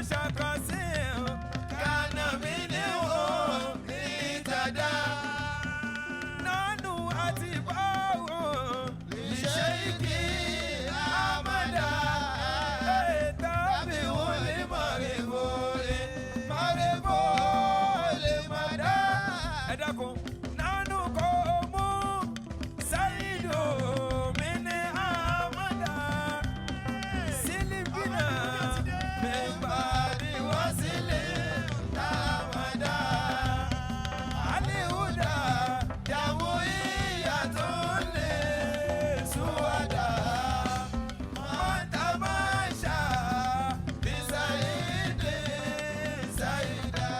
شخص كان منه اهتدى نحن أتباع لشيخ أحمد تابع لمرفوع مرفوع لمدى. Ẹ dákun. نحن قوم سيد من أحمد سلبنا من بعد وصل أحمد الهدى جمعية للسودا من تماشى بسيد سيدا.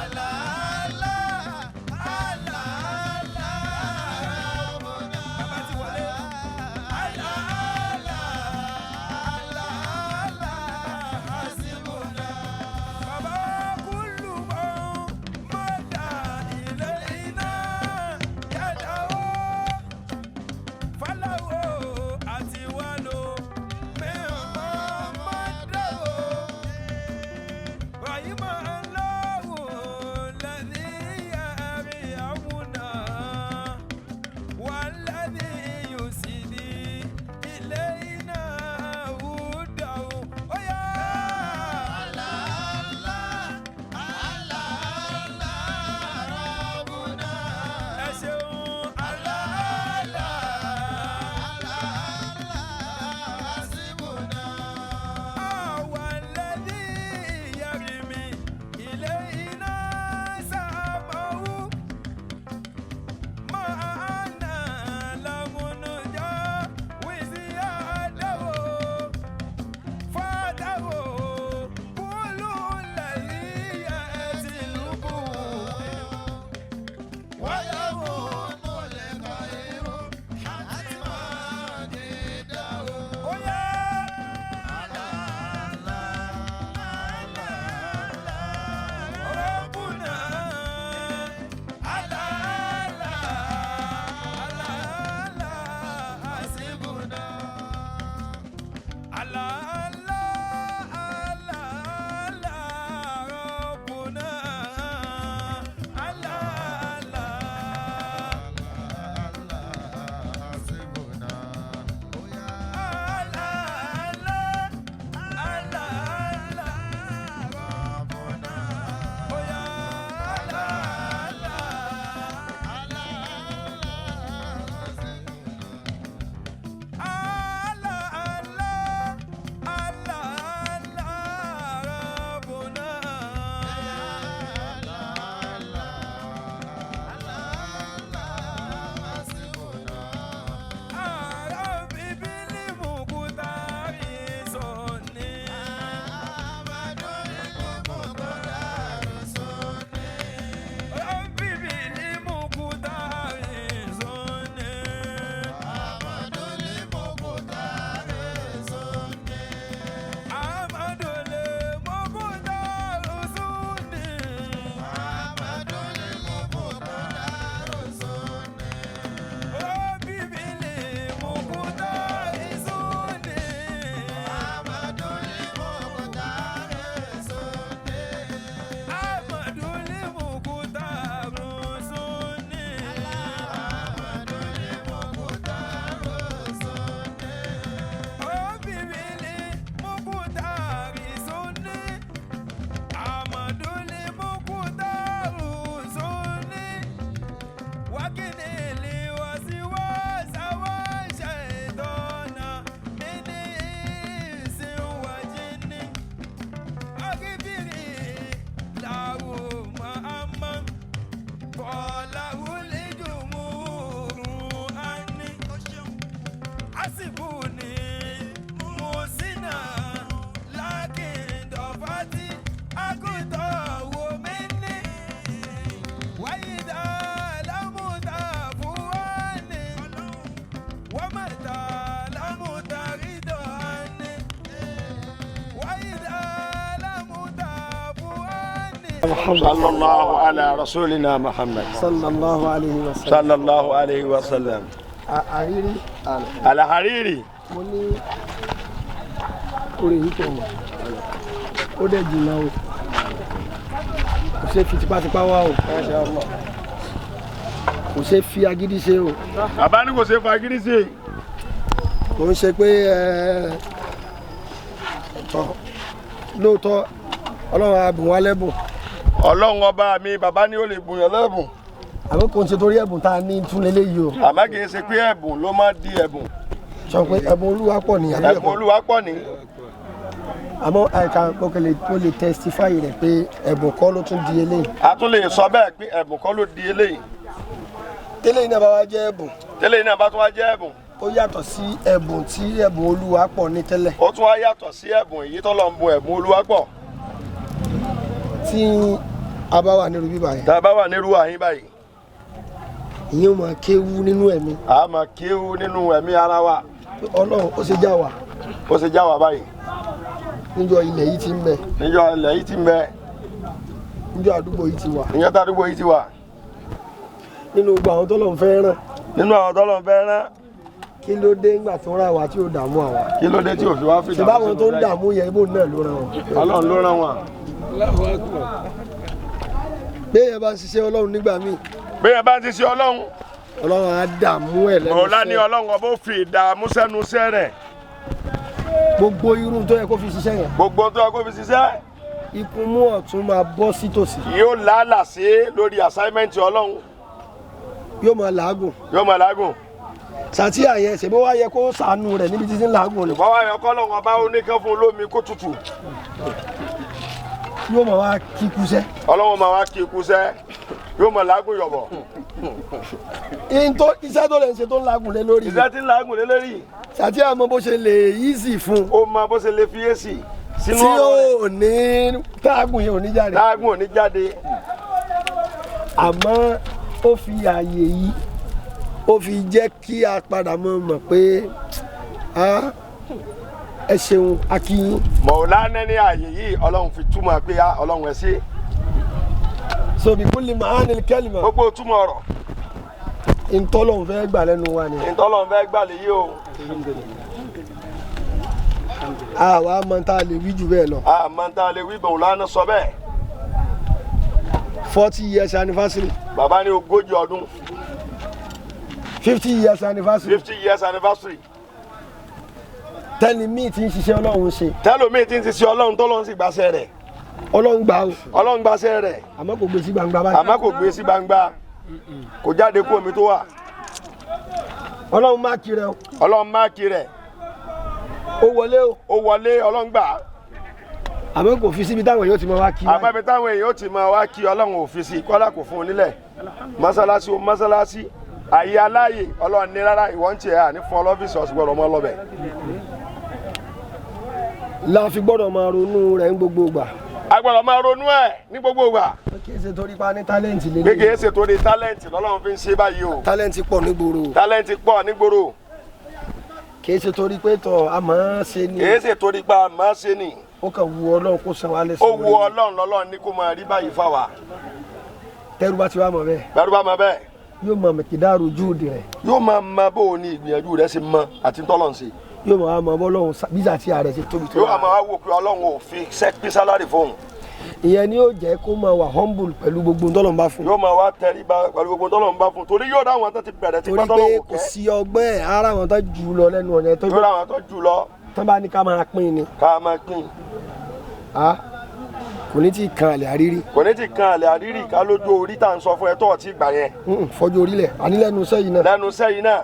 الله الله الله الله ربنا. الله الله الله حسبنا. بابا كل من مدى إلينا يدعو فله أتوالو مما مدعو رحم الله الذي يرحمنا والذي يسدي إلينا هداه. أويا الله الله الله الله ربنا. Ẹ ṣeun. الله الله الله حسبنا. والذي يرمي إلينا سامه معنا لم نجاوز يده فاته كل الذي يسلكه ويكون الخير حتما جده. أويا ربنا الله الله الله حسبنا. الله الله الله ربنا. الله الله الله الله الله ربنا. أويا الله الله الله الله الله ربنا. ربي بالمقدار صني. ربي بالمقدار صني. أحمد المقدار صني. ربي بالمقدار صني. أحمد المقدار صني. ربي بالمقدار صني. أحمد المقدار صني. وكني لوسواس وشيطان من إنس وجن. أغفري له ما أمم قاله الجمهور أني حسبوني موسنا لكن ضفتي أكتر مني وإذا لم تعفوني ومتى لم تردني وإذا لم تعفوني. صلى الله على رسولنا محمد. صلى الله عليه وسلم. صلى الله عليه وسلم. Àrírí. Alhariri. Mo ní Orí yìí pọ̀ mọ́, ó dẹ̀ jìnnà o, kò ṣe fi tipátipá wá o, kò ṣe fi agídí ṣe o. Bàbá ní kò ṣe fagídí sí. Kò ń ṣe pé tọ́ lóòótọ́ Ọlọ́run á bùn wá lẹ́bùn. Ọlọ́run ọba mi, bàbá ní ó lè bùyàn lẹ́bùn. Àmọ́ kò ń ṣe torí ẹ̀bùn tá a ní tún lélẹ́yìí o. Àmọ́ kì í ṣe pé ẹ̀bùn ló máa di ẹ̀bùn. Sọ pé ẹ̀bùn Olúwa pọ̀ ní àbí ẹ̀bùn ẹ̀kọ́? Olúwa pọ̀ ní. Àmọ́ àìka mo lè testify rẹ̀ pé ẹ̀bùn kọ́ ló tún di eléyìí. A tún lè sọ bẹ́ẹ̀ pé ẹ̀bùn kọ́ ló di eléyìí. Tẹ́lẹ̀ iná bá wá jẹ́ ẹ̀bùn. Tẹ́lẹ̀ iná bá tún wá jẹ́ ẹ̀bùn. Ó yàtọ̀ sí ẹ̀bùn tí ẹ̀bùn Olúwa pọ̀ ní tẹ́lẹ̀. Ó tún wá yàtọ̀ sí ẹ̀bùn èyí tó lọ ń bu ẹ̀bùn Olúwa pọ̀. Tí a bá wà nírú bíbá yẹn. Tá a bá wà nírú àyín báyìí. Ìyẹn ó máa kéwú nínú ẹ̀mí. A máa kéwú nínú ẹ̀mí ara wa. Ọlọ́run ó ṣe já wa. Ó ṣe já wa báyìí. Níjọ́ ilẹ̀ yìí ti ń bẹ. Níjọ́ ilẹ̀ yìí ti ń bẹ. Níjọ́ àdúgbò yìí ti wà. Níjọ́ tàdúgbò yìí ti wà. Nínú gbogbo àwọn tọ́lọ́run fẹ́ rán. Nínú àwọn tọ́lọ́run fẹ́ rán. Kí ló dé ńgbà tó rán àwa tí ò dààmú àwa? Kí ló dé tí ò fi wá fi dààmú? Ṣé báwọn tó ń dààmú yẹn ibò náà ló rán wọn? Ọlọ́run ló rán wọn. Béèyàn bá ń ṣiṣẹ́ Ọlọ́run nígbà míì. Béèyàn bá ń ṣiṣẹ́ Ọlọ́run. Ọlọ́run á dààmú ẹ̀ lẹ́nu iṣẹ́. Mọ̀ọ́lá ní Ọlọ́run ọba ó fi ìdààmú sẹ́nu iṣẹ́ rẹ̀. Gbogbo irú tó yẹ kó fi ṣiṣẹ́ yẹn. Gbogbo tó yẹ kó fi ṣiṣẹ́. Ikùn mú ọ̀tún máa bọ́ sí tòsí. Yóò làálàá sí lórí assignment Ọlọ́run. Yóò máa làágùn. Yóò máa làágùn. Sàtíyà yẹn ṣèbó wá yẹ kó sànù rẹ̀ níbi títí ń làágùn ni. Ìbọn wá yọ kọ́ lọ́wọ́ bá oníkan fún olómi kó tutù. Yóò máa wá kíkú sẹ́. Ọlọ́run máa wá kíkú sẹ́. Yóò máa làágùn yọ̀bọ̀. Iṣẹ́ tó lè ṣe tó ń làágùn lé lórí. Iṣẹ́ tí ń làágùn lé lórí. Sàtíyà mọ bó ṣe lè easy fún. Ó mọ bó ṣe lè fi èsì sínú ọ̀rọ̀ rẹ̀. Tí ò ní táàgùn yẹn ò ní jáde. Táàgùn ò ní jáde. Àmọ́ ó fi ààyè yìí ó fi jẹ́ kí a padà mọ̀ pé ẹ ṣeun akínyín. Mọ̀ọ́lá ní ààyè yìí Ọlọ́run fi túmọ̀ pé Ọlọ́run ẹ ṣe. So bí kulli ma'anil kalima. Gbogbo túmọ̀ ọ̀rọ̀. Ntọ́lọ́hún fẹ́ gbà lẹ́nu wa ni. Ntọ́lọ́hún fẹ́ gbà lèyí o. Àwa mọ̀ tá a lè wí jù bẹ́ẹ̀ lọ. A mọ̀ tá a lè wí Mọ̀ọ́lá sọ bẹ́ẹ̀. 40 years anniversary. Bàbá ní 40 ọdún. 50 years anniversary. 50 years anniversary. Tẹ́ni míì ti ń ṣiṣẹ́ Ọlọ́run ṣe. Tẹ́lómi ti ń ṣiṣẹ́ Ọlọ́run tọ́lọ́run sì gbàṣẹ rẹ̀. Ọlọ́run gbà o. Ọlọ́run gbàṣẹ rẹ̀. Àmọ́ kò gbé sí gbangba báyìí. Àmọ́ kò gbé sí gbangba. Kò jáde kú omi tó wà. Ọlọ́run máàkì rẹ̀ o. Ọlọ́run máàkì rẹ̀. Ó wọlé o. Ó wọlé Ọlọ́run gbà. Àmọ́ kò fi síbi táwọn èèyàn ti máa wá kí. Àmọ́ ibi táwọn èèyàn ti máa wá kí Ọlọ́run ò fi sí kọ́lá kò fún un nílẹ̀. Mọ́sálásí o mọ́sálásí. Àyè aláyè Ọlọ́run ní rárá ìwọ ń tiẹ̀ àní fún ọlọ́fíìsì ọ̀sìn gbọ́dọ̀ mọ́ lọ́bẹ̀. La fi gbọ́dọ̀ máa ronú rẹ̀ ní gbogbo ìgbà. A gbọ́dọ̀ máa ronú ẹ̀ ní gbogbo ìgbà. Kì í ṣe torí pa ní tálẹ́ǹtì lélẹ̀. Pé kì í ṣe torí tálẹ́ǹtì lọ́lọ́run fi ń ṣe báyìí o. Tálẹ́ǹtì pọ̀ nígboro. Tálẹ́ǹtì pọ̀ nígboro. Kì í ṣe torí pé tọ̀ a máa ṣe ni. Kì í ṣe torí pé a máa ṣe ni. Ó kàn wu Ọlọ́run kó san wa lẹ́san. Ó wu Ọlọ́run lọ́lọ́run ní kó máa rí báyìí fáwa. Tẹ́rù bá ti wá mọ̀ bẹ́ẹ̀. Tẹ́rù bá mọ̀ bẹ́ẹ̀. Yóò mọ mẹ̀kídàrú júùdì rẹ̀. Yóò máa mọ bó o ní ìgbìyànjú rẹ̀ ṣe mọ àti tọ́lọ̀ ń ṣe. Yóò máa mọ bọ́lọ́run bísà tí ààrẹ ṣe tóbi tó. Yóò máa wò pé Ọlọ́run ò fi pín sálárì fóun. Ìyẹn ni yóò jẹ́ kó máa wà humble pẹ̀lú gbogbo tọ́lọ́run bá fún. Yóò máa wá tẹríba pẹ̀lú gbogbo tọ́lọ́run bá fún torí yóò dáwọn tó ti bẹ̀rẹ̀ tí pátọ́lọ́run kẹ́. Torí pé kò sí ọgbẹ́ ẹ̀ ara wọn tó jù lọ lẹ́nu ọ̀nà tó. Yóò dáwọn tó jù lọ. Tán bá ní ká máa pín ni. Ká máa pín. Kò ní ti kan àlẹ́ àrírí. Kò ní ti kan àlẹ́ àrírí ká lójú orí tá à ń sọ fún ẹ tó ọtí gbà yẹn. Fọjú orílẹ̀ àní lẹ́nu iṣẹ́ yìí náà. Lẹ́nu iṣẹ́ yìí náà.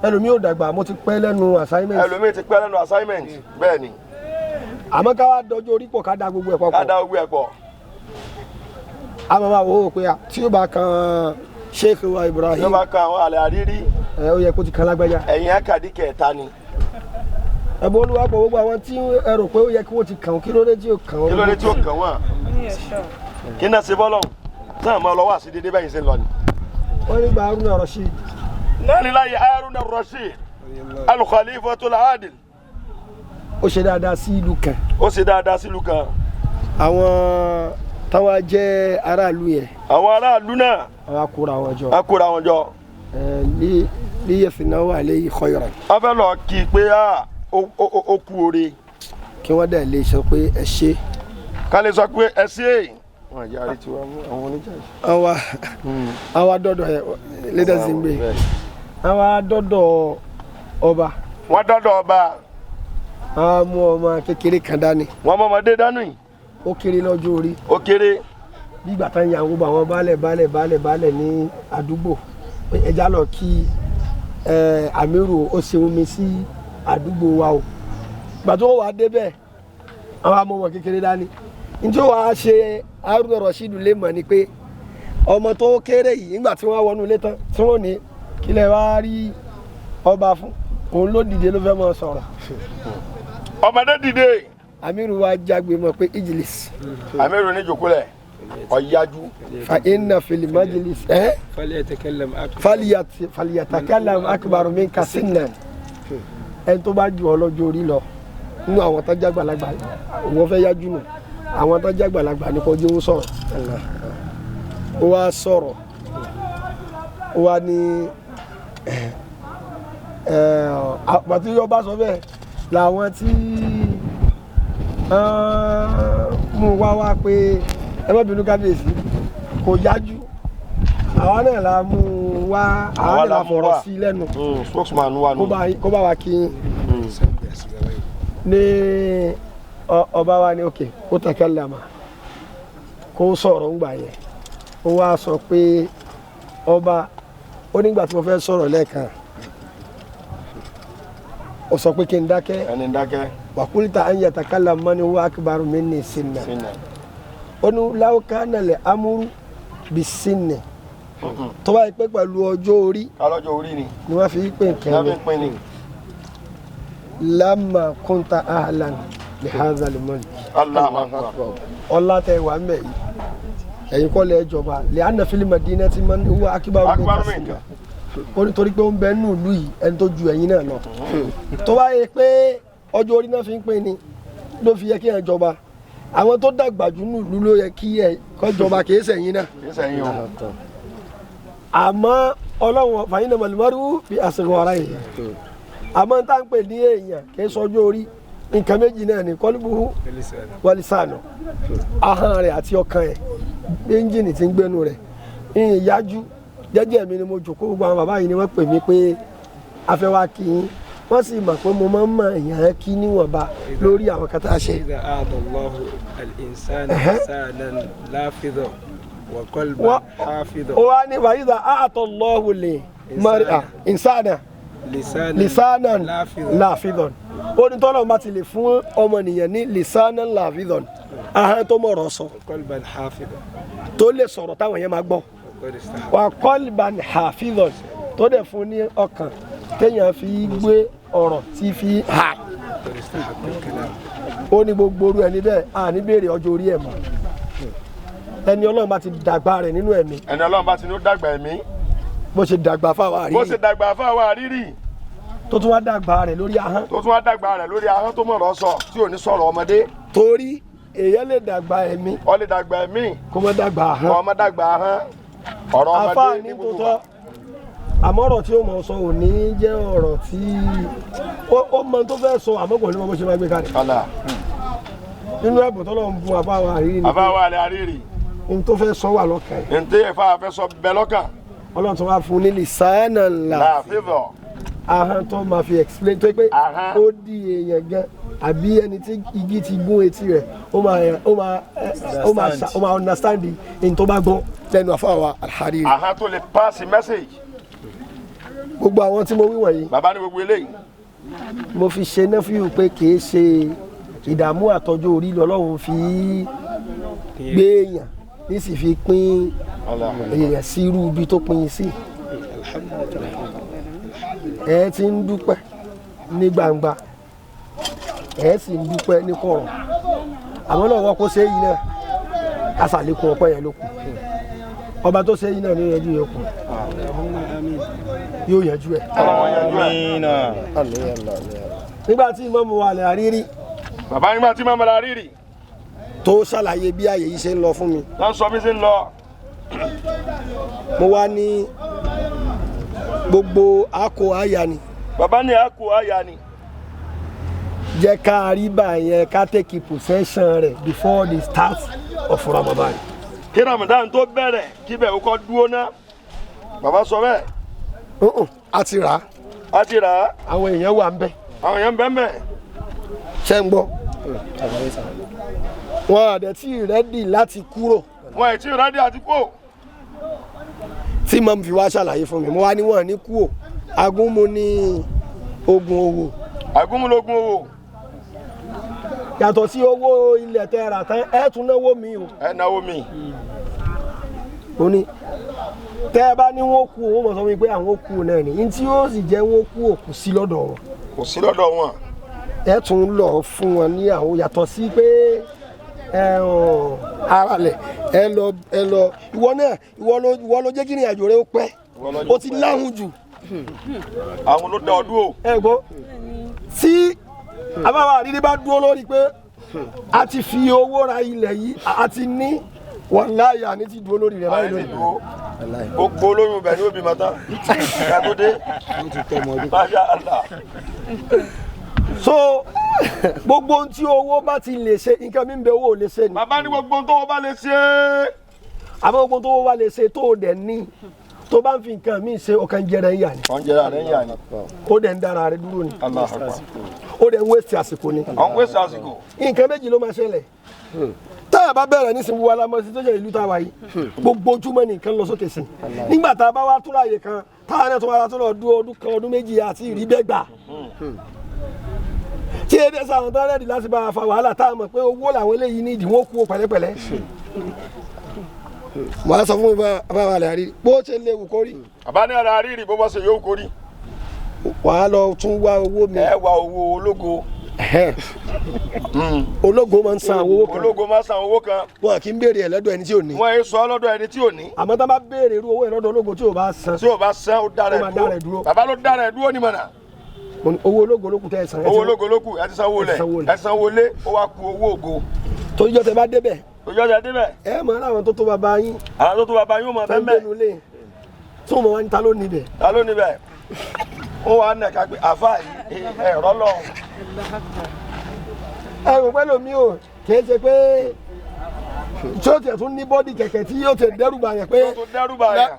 Ẹlòmíì ò dàgbà mo ti pẹ́ lẹ́nu assignment. Ẹlòmíì ti pẹ́ lẹ́nu assignment bẹ́ẹ̀ ni. Àmọ́ ká wá dọjú orí pọ̀ ká da gbogbo ẹ̀ papọ̀. Ká da gbogbo ẹ̀ pọ̀. A máa wò ó pé tí ó bá kan Sheikh wa Ibrahim. Tí ó bá kan àwọn àlẹ́ àrírí. Ẹ ó yẹ kó ti kan lágbájá. Ẹ̀yin akadi kẹta ni. Ẹ̀bùn Olúwa pọ̀ gbogbo àwọn tí ẹ rò pé ó yẹ kí wọ́n ti kàn kí ló dé tí ó kàn wọ́n. Kí ló dé tí ó kàn wọ́n. Kí náà ṣe bọ́lọ̀ náà máa lọ wá sí dédé báyìí ṣe ń lọ ni. Wọ́n ní gba Haruna Rashid. Náà láyé Haruna Rashid al-Khalifatul Adil. Ó ṣe dáadáa sí ìlú kan. Ó ṣe dáadáa sí ìlú kan. Àwọn táwa jẹ́ aráàlú yẹn. Àwọn aráàlú náà. Àwọn akóra wọn jọ. Akóra wọn jọ. Líyẹ̀fìnáwó alayhi khayran. Wọ́n fẹ́ lọ kí i pé ó kú oore. Kí wọ́n dẹ̀ lè sọ pé ẹ ṣe. Ká lè sọ pé ẹ ṣe. Wọn ìyá rí tiwa mú àwọn oníjà yìí. Àwa dọ́dọ̀ ẹ lédè sí ń gbé. Àwa dọ́dọ̀ ọba. Wọ́n dọ́dọ̀ ọba. Àwa mú ọmọ kékeré kan dání. Wọ́n mọ ọmọdé dánú yìí. Ó kéré lọ́jọ́ orí. Ó kéré. Bí ìgbà tán ya gbogbo àwọn baálẹ̀ baálẹ̀ baálẹ̀ baálẹ̀ ní àdúgbò, ẹja lọ kí Amiru, ó ṣe omi sí àdúgbò wa o. Ìgbà tó wà débẹ̀, àwọn amọ̀mọ̀ kékeré dání. Nítorí wàá ṣe Haruna Rasheed lè mọ̀ ni pé ọmọ tó kéré yìí, nígbà tí wọ́n wọnú ilé tán tí wọ́n ní kílẹ̀ wá rí ọba fún òun, ló dìde ló fẹ́ mọ sọ̀rọ̀. Ọmọdé dìde. Amiru wa jágbe mọ̀ pé ijilis. Amiru ní jòkólẹ̀ ọ̀yájú. Fa inna fil majlis فليتكلم أكبر. Faliyatakalam akbaru minka sinnan. Ẹni tó bá ju ọ lọ́jọ́ orí lọ nínú àwọn tó jágbàlagbà, wọ́n fẹ́ yájú nù, àwọn tó jágbàlagbà ní kọjú ń sọ̀rọ̀. Ó wá sọ̀rọ̀, ó wá ní àpàtì yọba sọ bẹ́ẹ̀ làwọn tí mú wá wá pé ẹ má bínú kábíyèsí, kò yájú, àwa náà la mú wá, àwa náà la fọ̀rọ̀ sí lẹ́nu. Spokesman wa nù. Kó bá wa kí ní ọba wa ní òkè kó takallama, kó sọ̀rọ̀ ńgbà yẹn. Ó wá sọ pé ọba ó nígbà tí mo fẹ́ sọ̀rọ̀ lẹ́ẹ̀kan, ó sọ pé kí n dákẹ́. Ẹni dákẹ́. Wàkúlítà an yatakallama man huwa akbaru minni sinna. Ó ní law kana al-amru bis-sinni, tó bá yẹ pé pẹ̀lú ọjọ́ orí kálọ́jọ́ orí ni ni wọ́n fi pè nǹkan ni wọ́n fi pín ni. Lamma kunta ahlan li hadha al-mulk. Allahu akbar. Ọlá tẹ wà mẹ́ yìí, ẹ̀yin kọ́ lẹ́ jọba lè anna fil madinati man huwa akbaru Akbaru minka minka. Ó ní torí pé ó ń bẹ nínú ìlú yìí ẹni tó ju ẹ̀yin náà lọ. Tó bá yẹ pé ọjọ́ orí náà fi ń pín ni ló fi yẹ kí ẹ jọba, àwọn tó dàgbà jù nínú ìlú ló yẹ kí ẹ kọ́ jọba, kì í ṣẹ̀yin náà. Kì í ṣẹ̀yin o. Àmọ́ Ọlọ́run fàyínà mọ̀lẹ́mọ́rú bí àsìkò ọ̀rá yìí, àmọ́ tá à ń pè ní èèyàn kì í sọjọ́ orí, nǹkan méjì náà ní kọ́líbùhù wàlísànù, ahọ́n rẹ̀ àti ọkàn ẹ̀, ẹ́ńjìnì tí ń gbénu rẹ̀. Ìyájú jẹ́jẹ́ mi ni mo jòkó, gbogbo àwọn bàbá yìí ni wọ́n pè mí pé a fẹ́ wá kí yín, wọ́n sì mọ̀ pé mo máa ń mọ èèyàn kí níwọ̀nba lórí àwọn kan tá a ṣe. إذا أعطى الله الإنسان لسانا لافظا وقلبا حافظا. Ó wá ní wàyíṣà àtọ̀ lọ́hùn lè mọ́rí ìsáàdà lisanan láàfidàn. Ó ní tọ́lọ̀ bá ti lè fún ọmọnìyàn ní lisanan láàfidàn, ahọ́n tó mọ̀rọ̀ sọ, وقلبا حافظا, tó lè sọ̀rọ̀ táwọn yẹn máa gbọ́, وقد استحق. Wà qalban hafidhan, tó dẹ̀ fún ní ọkàn téèyàn fi gbé ọ̀rọ̀ tí fi hà. وقد استحق الكلام. Ó ní gbogbo orú ẹni bẹ́ẹ̀ à ní béèrè ọjọ́ orí ẹ̀ mọ́. Ẹni Ọlọ́run bá ti dàgbà rẹ̀ nínú ẹ̀mí, Ẹni Ọlọ́run bá ti ní ó dàgbà ẹ̀mí, bó ṣe dàgbà fáwọn bó àríyí, ṣe dàgbà fáwọn àrírí, tó tún wá dàgbà rẹ̀ lórí ahọ́n, tó tún wá dàgbà rẹ̀ lórí ahọ́n tó mọ̀rọ̀ sọ, tí ò ní sọ̀rọ̀ ọmọdé. Torí èèyàn lè dàgbà ẹ̀mí Ó lè dàgbà ẹ̀mí kó má dàgbà ahọ́n. Ọmọ dàgbà ahọ́n, ọ̀rọ̀ ọmọdé Àfáà ní ní gbogbo tòótọ́, àmọ́ ọ̀rọ̀ tí ó mọ̀ sọ ò ní jẹ́ ọ̀rọ̀ tí ó mọ tó fẹ́ sọ, àmọ́ kò ní mọ bó ṣe máa gbé kalẹ̀. Kálá. Nínú ẹ̀bùn tọ́lọ́ ń bun àfáà àrírí ni Àfáà wà lẹ́ àrírí, ohun tó fẹ́ sọ wà lọ́kàn ẹ̀. Ntí ẹ̀fà fẹ́ sọ bẹ lọ́kàn. Ọlọ́run tó wá fún un ní lisana ńlá, Láàfíìfọ̀. ahọ́n tó máa fi explain tó pé Ahọ́n. ó di èèyàn gan àbí ẹni tí igi ti gún etí rẹ̀, ó máa understand ní tó bá gbọ́ lẹ́nu àfáà Al-Hariri. Ahọ́n tó lè pass message. Gbogbo àwọn tí mo wí wọ̀nyí, Bàbá ní gbogbo eléyìí, mo fi ṣe nẹ́fíù pé kì í ṣe ìdààmú àtọ́jú orí lọ́lọ́run fi gbé èèyàn ní sì fi pín èèyàn sí irú ibi tó pín in sí. Ẹ ti ń dúpẹ́ ní gbangba, ẹ sì ń dúpẹ́ ní kọ̀rọ̀, àmọ́ náà wọ́n kó ṣe yìí náà aṣàlékún ọpẹ́ yẹn ló kù. Ọba tó ṣe yìí náà ní yanjú yẹn kù, yóò yanjú ẹ̀. Ọlọ́run yanjú ẹ̀. Nígbà tí Ìmáàmù wa Al-Hariri Bàbá nígbà tí Ìmáàmù Al-Hariri tó ṣàlàyé bí àyè yìí ṣe ń lọ fún mi, lọ sọ bí ṣe ń lọ, mo wá ní gbogbo àkó àyà ni. Bàbá ní àkó àyà ni. Jẹ́ ká rí bá yẹn ká take possession rẹ̀ before the start of Ramadan. Kí Ramadan tó bẹ̀rẹ̀ kí bẹ̀ ó kọ́ dúró ná. Bàbá sọ bẹ́ẹ̀. A ti rà á. A ti rà á. Àwọn èèyàn wà ń bẹ̀. Àwọn èèyàn ń bẹ ńbẹ̀. Ṣé ń gbọ́? Wọn àdẹ̀ tí ready láti kúrò. Wọn ì tí ready àti kúrò. Tí màmú fi wá ṣàlàyé fún mi, mo wá ní wọn ní kúrò. Agúnmu ní ogun owó. Agúnmu lógun owó. Yàtọ̀ sí owó ilẹ̀ tẹ́ rà tán, ẹ tún náwó mi o. Ẹ náwó mi. Ó ní tẹ́ ẹ bá ní wọ́n kú owó, mọ̀ sọ wípé àwọn kú náà ni. Ní tí yóò sì jẹ́ wọ́n kú òkú sí lọ́dọ̀ wọn. Kò sí lọ́dọ̀ wọn. Ẹ tún lọ fún wọn ní àwọn yàtọ̀ sí pé ẹ ara lẹ̀ ẹ lọ ẹ lọ ìwọ náà ìwọ ló jẹ́ kí ìrìn àjò rẹ ó pẹ́, ó ti láhùn jù. Àwọn ló dá ọdún o. Ẹ gbọ́ tí abáwa àrírí bá dúró lórí pé a ti fi owó ra ilẹ̀ yìí, a ti ní wàláyà àní ti dúró lórí rẹ̀ báyìí lónìí. Gbogbo olóyún bẹ̀ ni ó bímọ tán. Ká tó dé. Masha Allah. So gbogbo ohun tí owó bá ti lè ṣe, nǹkan mi ń bẹ owó ò lè ṣe ni. Bàbá ní gbogbo ohun tó o bá lè ṣe. Àmọ́ gbogbo ohun tó owó bá lè ṣe tó o dẹ̀ ní, tó bá ń fi nǹkan míì ṣe, ọkàn jẹrẹ ń yà ni. Ọ̀n jẹrẹ rẹ̀ ń yà ni. Ó dẹ̀ ń dára rẹ̀ dúró ni. Allahu Akbar. Ó dẹ̀ ń wéṣì àsìkò ni. Ọ̀n wéṣì àsìkò. Nǹkan méjì ló máa ṣẹlẹ̀. Tá a bá bẹ̀rẹ̀ nísìnyí wa la mọ̀ sí tó jẹ́ ìlú tá a wà yìí, gbogbo ojúmọ́ ni nǹkan lọ sókè sí. Nígbà tá a bá wá túnra àyè kan, táwọn náà tó wá tó lọ dúró ọdún kan ọdún méjì àti ìrí bẹ́ẹ̀ gbà. Tí èdè sáwọn tó rẹ́ẹ̀dì láti bá a fa wàhálà, tá a mọ̀ pé owó làwọn eléyìí ní ìdí wọn kú pẹ̀lẹ́pẹ̀lẹ́. Mo á sọ fún mi bá wa lè rí bó ṣe léwu kórì. Bàbá ní ara rírì bó bá ṣe yóò kórì. Wàá lọ tún wá owó mi. Ẹ wá owó ológo. Ológo máa ń san owó kan. Ológo máa ń san owó kan. Wọn kì í béèrè ẹ lọ́dọ̀ ẹni tí ò ní. Wọn yé sọ lọ́dọ̀ ẹni tí ò ní. Àmọ́ tá a bá béèrè irú owó ẹ lọ́dọ̀ ológo tí ò bá san. Tí ò bá san, ó dára ẹ dúró. Bàbá ló dára ẹ dúró ní mọ̀nà. Owó ológo ló kù tẹ́ ẹ san. Owó ológo ló kù, ẹ ti sanwó lẹ̀, ẹ sanwó lé, ó wá ku owó ògo. Torí jọ́ tẹ bá débẹ̀. Torí tẹ débẹ̀. Ẹ mọ̀ láwọn tó tó bàbá yín. Àwọn tó tó bàbá yín ó mọ̀ bẹ́ẹ̀ bẹ́ẹ̀. Tó mọ̀ wá ní ta ló níbẹ̀. Ta ló níbẹ̀? Ó wà nà ká pé àfa yìí ẹ̀rọ lọ. Ẹ rò pé lomi o kì í ṣe pé tí ó tiẹ̀ tún ní bọ́dì kẹ̀kẹ́ tí yóò tẹ̀ dẹ́rù bà yẹn pé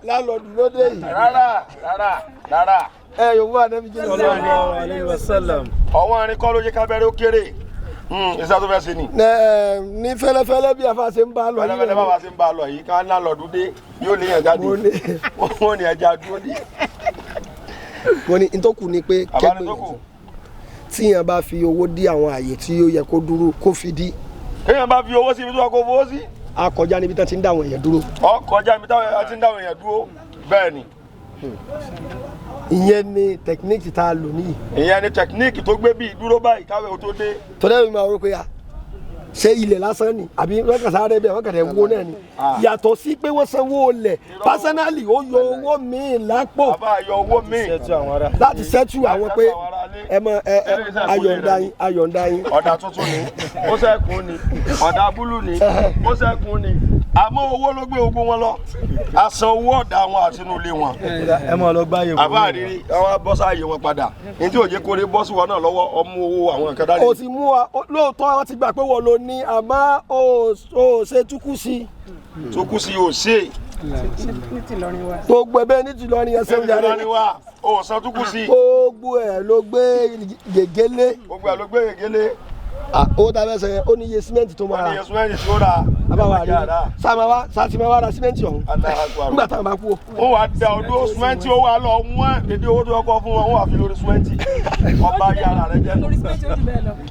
lálọ́ọ̀dù ló dé yìí. Rárá rárá rárá. Ẹ yóò wá nẹ́bí jẹ́ Sallallahu alayhi wa sallam. Ọ̀wọ́n arin kọ́ ló jẹ́ kábẹ́rẹ́ ó kéré. Iṣẹ́ tó fẹ́ ṣe ni. Ní fẹ́lẹ́fẹ́lẹ́ bí afa ṣe ń bá a lọ yìí. Fẹ́lẹ́fẹ́lẹ́ bá wa ṣe ń bá a lọ yìí, ká lálọ́ọ̀dù dé yóò lé yẹn jáde. Wọ́n ní ẹja dúró dé. Wọ́n ní ntọ́kù ni pé kẹ́gbẹ́ tíyẹn bá fi owó dí àwọn àyè tí ó yẹ kó dúró kó fi dí. Kéèyàn bá fi owó sí ibi tó yẹ kó fowó sí. A kọjá níbi tí wọ́n ti ń dá àwọn èèyàn dúró. Ọ kọjá níbi tí wọ́n ti ń dá àwọn èèyàn dúró bẹ́ẹ̀ ni. Ìyẹn ni tẹkiníìkì tá a lò níyì. Ìyẹn ni tẹkiníìkì tó gbé bíi dúró báyìí káwé o tó dé. Tọ́lá mi máa rò pé a ṣé ilẹ̀ lásán ni àbí wọ́n kàn sáré bẹ́ẹ̀ wọ́n kàn dẹ̀ wó náà ni. Yàtọ̀ sí pé wọ́n sanwó olẹ̀ pásánálì ó yọ owó míì lápò. Bàbá yọ owó míì. Láti ṣẹ́tù àwọn pé ẹ mọ ẹ ayọ̀ǹda yín ayọ̀ǹda yín. Ọ̀dà tuntun ni ó sẹ́kùn ni, ọ̀dà búlù ni ó sẹ́kùn ni, àmọ́ owó ló gbé ogun wọn lọ. A san owó ọ̀dà wọn àti inú ilé wọn. Ẹ mọ̀ lọ gbáyé wọn. Àbá àrírí àwọn bọ́sà ààyè wọn padà. Ní tí òjé kórè bọ́sù wọn náà lọ́wọ́ ọmú owó àwọn nǹkan dání. O ti mú wa lóòótọ́, wọ́n ti gbà pé wọ́n ló ní, àmọ́ o ṣe túkú sí. Túkú sí o ṣe. Gbogbo ẹbẹ ní tìlọrin ẹsẹ ń yarí. O san túkú sí. Gbogbo ẹ ló gbé gègélé. Gbogbo ẹ ló gbé gègélé. Owó tá a fẹ́ sọ yẹn, ó ní iye símẹ́ǹtì tó máa ra. Ó ní iye símẹ́ǹtì tó ra. Abáwa rí sàtìmáwá ra símẹ́ǹtì ọ̀hún nígbà táwọn bá kú o. Wọ́n wá da ọdún símẹ́ǹtì ó wà lọ wọ́n dédé owó tó kọ́ fún wọn, wọ́n wà fi lórí símẹ́ǹtì. Ọba yàrá rẹ jẹ́.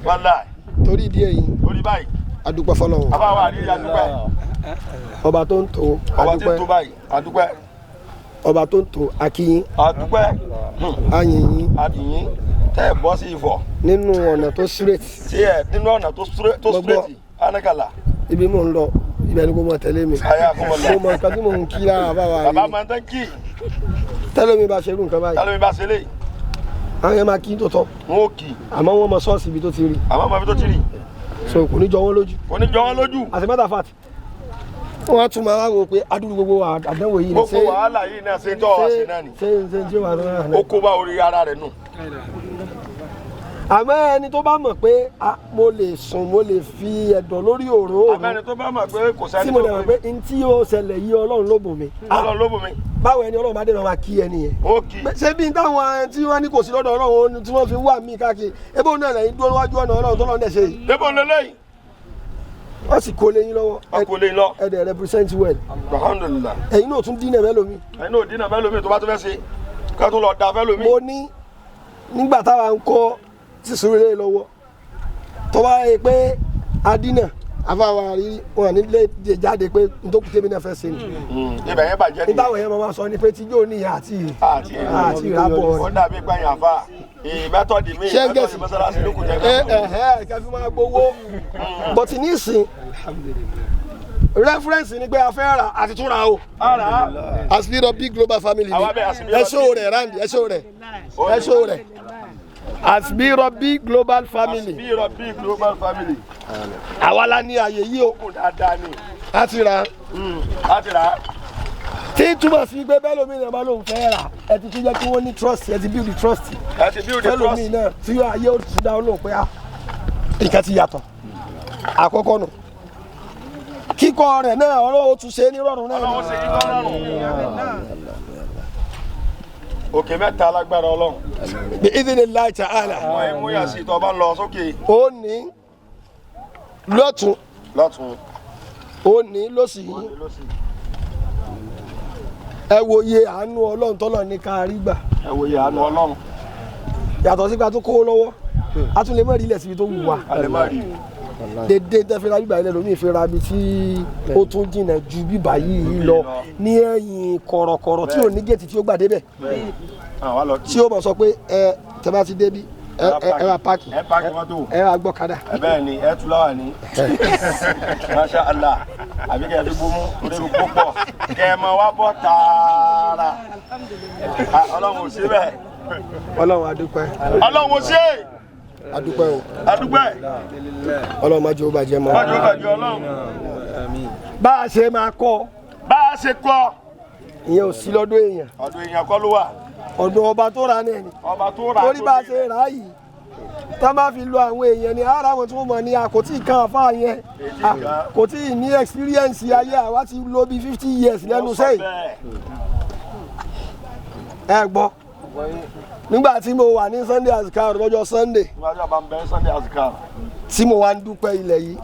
Wàláì. Torí ìdí èyí. Torí báyìí. Adúpẹ́ fọ́lọ́run. Abáwa rí adúpẹ́. Ọba tó ń tó adúpẹ́. Ọba tí ń tó báyìí adúpẹ́. Ọba tó ń tó akíyín. Adúpẹ́. Ayìnyín. Adìyín tẹ́ ẹ bọ́ sí ifọ̀. Nínú ọ̀nà tó straight. Tí ẹ nínú ọ̀nà tó straight anagala. Ibi mò ń lọ ibẹ̀ ni kò mọ̀ tẹ́lẹ̀ mi. Aya kò mọ̀ lọ. Mo mọ̀ nǹkan tí mò ń kí lára bàbá rí. Bàbá máa ń tán kí. Tẹ́lẹ̀ mi bá ṣe irú nǹkan báyìí. Tẹ́lẹ̀ mi bá ṣe lé. Àwọn yẹn máa kí tòótọ́. Wọn ò kì. Àmọ́ wọ́n mọ ṣọ́ọ̀ṣì ibi tó ti rí. Àmọ́ mọ ibi tó ti rí. So kò ní jọ wọ́n lójú. Kò ní jọ wọ́n lójú. As a matter of fact, wọ́n tún máa wá wò pé adúrú gbogbo àdánwò yìí ni. Gbogbo wàhálà yìí náà ṣe ń tọ́ wá sí náà ni. Ṣé ṣe tí ó wà náà. Ó kó bá orí ara rẹ̀ nù. Àmọ́ ẹni tó bá mọ̀ pé mo lè sùn, mo lè fi ẹ̀dọ̀ lórí òró Àmọ́ ẹni tó bá mọ̀ pé kò sẹ́ni tí mo dẹ̀ mọ̀ pé n tí ó ṣẹlẹ̀ yìí, Ọlọ́run ló bùn mi. Ọlọ́run ló bùn mi. Báwo ẹni Ọlọ́run bá dé lọ máa kí ẹni yẹn? Ó kì í. Ṣé bí táwọn tí wọ́n ní kò sí lọ́dọ̀ Ọlọ́run tí wọ́n fi wà mí káàkiri, ebó náà lẹ́yìn dúró níwájú ọ̀nà Ọlọ́run tó lọ́n dẹ̀ ṣe yìí? Débò lélẹ́yìn. Wọ́n sì kó léyìn lọ́wọ́. Wọ́n kó léyìn lọ. Ẹ dẹ̀ represent well. Alhamdulillah. Ẹ̀yin náà tún dínà mẹ́lòmí. Ẹ̀yin náà dínà mẹ́lòmí tó bá tó fẹ́ ṣe ká tó lọ da fẹ́lòmí. Mo ní nígbà táwa ń kọ́ sísun rere lọ́wọ́, tó bá yẹ pé adínà afáwa rí wọn nílé jáde pé ntòkùté mi náà fẹ́ ṣe ni. Ibẹ̀ yẹn bàjẹ́ nìyẹn. Nítawọn yẹn máa sọ ni pé tíjó níyà àti àti ìrábọ̀ rẹ̀. Ó dàbí pé yàn fa mẹ́tọ́dì mi mẹ́tọ́dì mọ́sálásí ló kù jẹ́. Ẹ ẹ kẹfí máa gbowó bọ̀tì nísìn, reference ni pé a fẹ́ rà àti tún ra o. Asibi Rọbí Global Family ni ẹ ṣó rẹ̀ randi, ẹ ṣó rẹ̀, ẹ ṣó rẹ̀. Asibi Rọbí Global Family. Asibi Rọbí Global Family. Àwa la ní àyè yìí o. Kò dáadáa ni. A ti rà. A ti rà. Tí túmọ̀ sí pé bẹ́ẹ̀ lómi náà bá lóun fẹ́ rà, ẹ ti tún jẹ́ kí wọ́n ní trust, ẹ ti build the trust. Ẹ ti build the trust. Bẹ́ẹ̀ lómi náà tí ayé ó ti dá ó lóun pé a nǹkan ti yàtọ̀. Àkọ́kọ́ nù, kíkọ́ rẹ̀ náà, Ọlọ́run tún ṣe é ní rọrùn náà. Ọlọ́run ṣe kíkọ́ rọrùn. Òkè mẹ́ta lágbára Ọlọ́run. Bí idhnillahi ta'ala. Wọ́n ẹ mú yà sí ìtọ́ bá ń lọ sókè. Ó ní lọ́tún. Lọ́tún. Ó ní lọ́sì yìí. Ẹ wo iye àánú Ọlọ́run tọ́lọ̀ ní ká rí gbà. Ẹ wo iye àánú Ọlọ́run. Yàtọ̀ sígbà tó kówó lọ́wọ́, a tún lè mọ̀ rí ilẹ̀ síbi tó wù wá. A lè má rí. Dédé tẹ́fẹ́ra bíbá ilẹ̀ lómi ìfẹ́ra bi tí ó tún jìnnà ju bíbá yìí lọ ní ẹ̀yìn kọ̀rọ̀kọ̀rọ̀ tí ò ní géètì tí ó gbà débẹ̀, tí ó mọ̀ sọ pé ẹ tẹ́ bá ti débi, ẹ wá páàkì, ẹ páàkì mọ́tò, ẹ wá gbọ́kadà. Ẹ bẹ́ẹ̀ ni, ẹ tú láwà ní. Masha Allah, àbí kẹ́ ẹ fi bomú torí ewu púpọ̀ kẹ́ ẹ mọ wá bọ́ tààrà. Ọlọ́run ò sí bẹ́ẹ̀. Ọlọ́run adúpẹ́. Ọlọ́run ò sí. Adúpẹ́ o. Adúpẹ́. Ọlọ́run má jẹ́ ó bàjẹ́ mọ́. Má jẹ́ ó bàjẹ́ Ọlọ́run. Bá a ṣe máa kọ́. Bá a ṣe kọ́. Ìyẹn ò sí lọ́dọ̀ èèyàn. Ọ̀dọ̀ èèyàn kọ́ ló wà. Ọ̀dọ̀ ọba tó ra náà ni. Ọba tó ra. Torí bá a ṣe rà yìí, tá a máa fi lo àwọn èèyàn ni ara wọn tí wọ́n mọ̀ ní a kò tí ì kan àfa yẹn, kò tí ì ní experience ayé, àwa ti lò bí 50 years lẹ́nu sẹ́yìn. Ẹ gbọ́, nígbà tí mo wà ní Sunday Azikar lọ́jọ́ Sunday, tí mo wá ń dúpẹ́ ilẹ̀ yìí,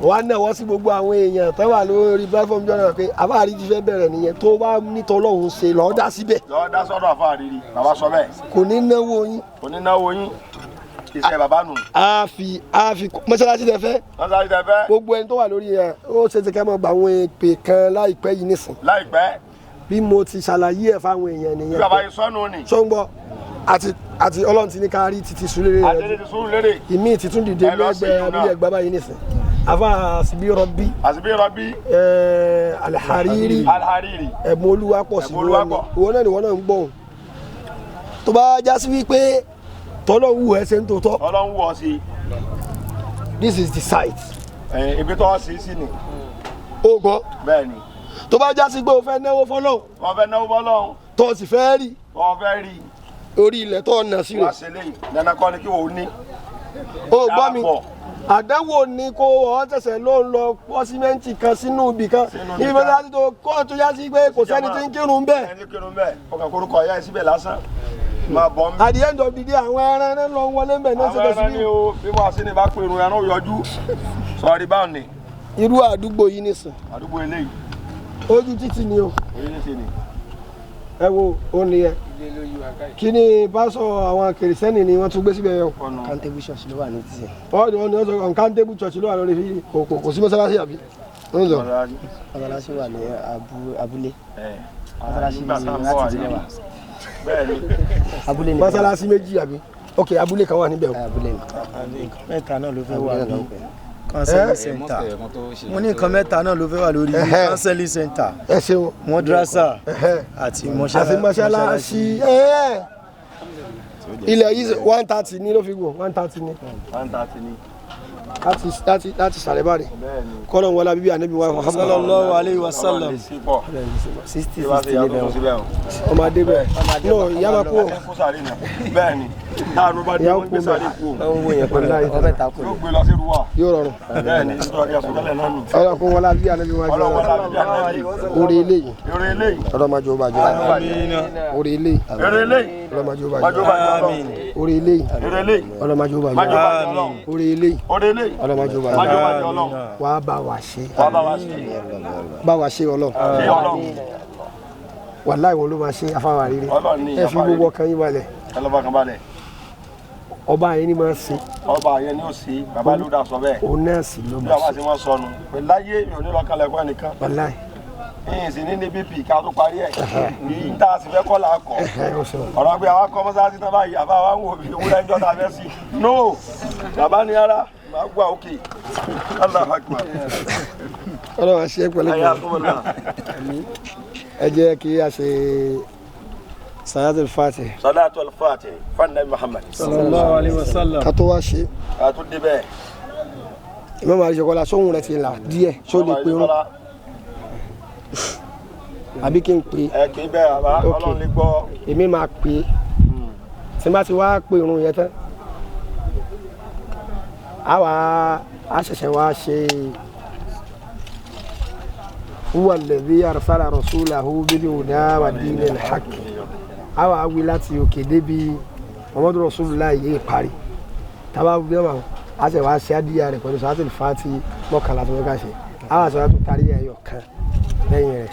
wà á náwó sí gbogbo àwọn èèyàn tó wà lórí platform jọ́nà pé àfáàrí ti fẹ́ bẹ̀rẹ̀ nìyẹn, tó bá nítọ́ Ọlọ́run ṣe lọ́ọ́ dá síbẹ̀. Lọ́ọ́ dá sọ́dọ̀ àfáàrí rí, bàbá sọ bẹ́ẹ̀. Kò ní náwó yín. Kò ní náwó yín, iṣẹ́ bàbá nù. A fi mọ́ṣáláṣí tẹ fẹ́. Mọ́ṣáláṣí tẹ fẹ́. Gbogbo ẹni tó wà lórí ẹ, ó ṣe ti kẹ́ mọ́ gba àwọn èpè kan láìpẹ́ yìí nísìn. Láìpẹ́. Bí mo ti ṣàlàyé ẹ̀ fáwọn èèyàn nìyẹn. Bí bàbá yìí sọ́nù ni. Sọ́ngbọ́ àti Ọlọ́run ti ní ká rí títí Sùúrùlérè rẹ̀. Àti títí Sùúrùlérè. Ìmí ti tún dìde lẹ́gbẹ̀ẹ́ abúlé ẹgbẹ́ báyìí nísìn. Afa Asibi Rọbí. Asibi Rọbí. Alhariri. Alhariri. Ẹ̀bùn Olúwa pọ̀ sí wọn ni. Ìwọ náà ni wọ́n náà ń gbọ̀hún. Tó bá já sí wípé tọ́lọ́ wù ẹ́ ṣe ń tó tọ́. Ọlọ́run wù ọ́ sí. This is the site. Ibi tó sí sí ni. O gbọ́. Bẹ́ẹ̀ni. Tó bá já sí pé o fẹ́ náwó fọ́lọ́hún. O fẹ́ náwó fọ́lọ́hún. Tó o sì fẹ́ rí. O fẹ́ rí. Orí ilẹ̀ tó ọ̀nà sí rẹ̀. Wá sí lẹ́yìn. Dandan kọ́ ni kí wò ó ní. O gbọ́ mi, àdánwò ni kó ọ ṣẹ̀ṣẹ̀ ló ń lọ pọ́ símẹ́ǹtì kan sínú ibì kan níbi mọ́sálásí tó kọ́ tó yá sí pé kò sẹ́ni tí ń kírun bẹ́ẹ̀. Ẹni kírun bẹ́ẹ̀, ọkàn korúkọ ìyá ẹ síbẹ̀ lásán máa bọ̀ ń bí. At the end of the day, àwọn ẹran náà lọ wọlé ń bẹ̀ náà ṣe Àwọn ẹran ni o, bí wọ́n sí ni bá pé irun ẹran ó yọjú sọ̀rí báwọn ni. Irú àdúgbò yìí nìsín. Àdúgbò eléyìí. Ojú títì ni o. Ojú títì ni. Ẹ wo ó nìyẹn. Kí ni pásọ àwọn kìrìsìtẹ́nì ni wọ́n tún gbé síbẹ̀ yẹn o. Uncountable Church ló wà ní títì. Wọ́n ní wọ́n sọ Uncountable Church ló wà lórí fídíò, kò sí mọ́sálásí àbí. Mọ́sálásí wà ní abúlé. Mọ́sálásí láti ìdílé wa. Abúlé ni. Mọ́sálásí méjì àbí? Ok, abúlé kan wà níbẹ̀ o. Abúlé ni. Mẹ́ta náà ló fẹ́ wà bí counseling center. Mo ní nǹkan mẹ́ta náà ló fẹ́ wà lórí counseling center. Ẹ ṣeun. Mọ́dúrásà àti mọ́ṣáláṣí. Ilẹ̀ yìí 130 ní ló fi gùn, 130 ní. 130 ní. Láti sàlẹ̀ báyìí. Kọ́lọ̀ wọlé bíbí ànábì wa Muhammad. Sallallahu alayhi wa sallam. 60 60 ní bẹ́ẹ̀. Ọmọdé bẹ́ẹ̀. No, ìyá máa kú. Bẹ́ẹ̀ni. Táànù bá dé Ìyá wọ́n ó gbé kú sáré kú. Ọbẹ̀ ta kò Yóò gbé lọ sí ruwa. Yóò rọrùn. Bẹ́ẹ̀ ni nítorí àsọtẹ́lẹ̀ náà nù. Ọlọ́run kó wọlé abíyá níbi wájú Ọlọ́wọ́ ọlọ́run. lábíyá nẹ́bí. Orí eléyìí Eré eléyìí. ọlọ́run máa jẹ́ ó bàjẹ́. Orí eléyìí Eré eléyìí. ọlọ́run máa jẹ́ ó Májò bàjẹ́. bàjẹ́ Ọlọ́run. Orí eléyìí Eré eléyìí. ọlọ́run máa jẹ́ ó Májò bàjẹ́. bàjẹ́ Ọlọ́run. Orí eléyìí Orí eléyìí. ọlọ́run máa jẹ́ ó Májò bàjẹ́. bàjẹ́ Ọlọ́run. Wàá bá wa ṣe. Wàá bá wa ṣe. Bá wa ṣe Ọlọ́run. Ṣé Ọlọ́run. Wàláì wọn ló máa ṣe afáwa rere. Ọlọ́run ní Ẹ fi afáwa gbogbo rere. ọkàn yín balẹ̀. Ẹ lọ́ fọkàn balẹ̀. Ọba yẹn ni máa ṣe. Ọba yẹn ni ó ṣe, bàbá ló dá sọ bẹ́ẹ̀. Òun náà sì ló Bí máa àwa ṣe. ṣe wọ́n sọnù. Pé láyé mi ò ní lọ kalẹ̀ ẹ̀kọ́ ẹnìkan. Wàláì. Yìnyín sì ní ní BP ká tó parí ẹ̀. Yìí tá a sì fẹ́ kọ́ là á kọ́. Ẹ ó sọ. Ọ̀rọ̀ pé àwa kọ́ mọ́sáàsì tán báyìí, àbá wa ń wò bí ewúrẹ́ ń jọ́ta fẹ́ sí. No! Bàbá ní ara, màá gbà òkè. Allahu Akbar. Ọlọ́run á ṣe é pẹ̀lú Ayé pẹ̀lú. àkọ́mọ́lá. Ẹ jẹ́ kí a ṣe Salatul Fatih. Salatul Fatih, Fanabi Muhammad. Sallallahu alayhi wa sallam. Ká tó wá ṣe. Ká tó débẹ̀. Imam Àríṣekọ́lá sóhun rẹ̀ ti là díẹ̀ ṣó lè pe irun àbí kí n pè é. Ẹ kì í bẹ́ẹ̀ bàbá, Ok. Ọlọ́run lè gbọ́. Èmi máa pè é tí n bá ti wá pe irun yẹn tán, a wá a ṣẹ̀ṣẹ̀ wá ṣe huwa alladhi arsala rasulahu bil huda wa dinil haqq, a wá wí láti òkè débi Muhammadu rasulullah yìí parí tábà bí wọn a ṣẹ̀ wá ṣe àdíyà rẹ̀ pẹ̀lú sàátìlì fàtì 11 tó fẹ́ ká ṣe, a wá sọ̀rọ̀ tó tarí ẹ̀yọ̀ kan lẹ́yìn rẹ̀.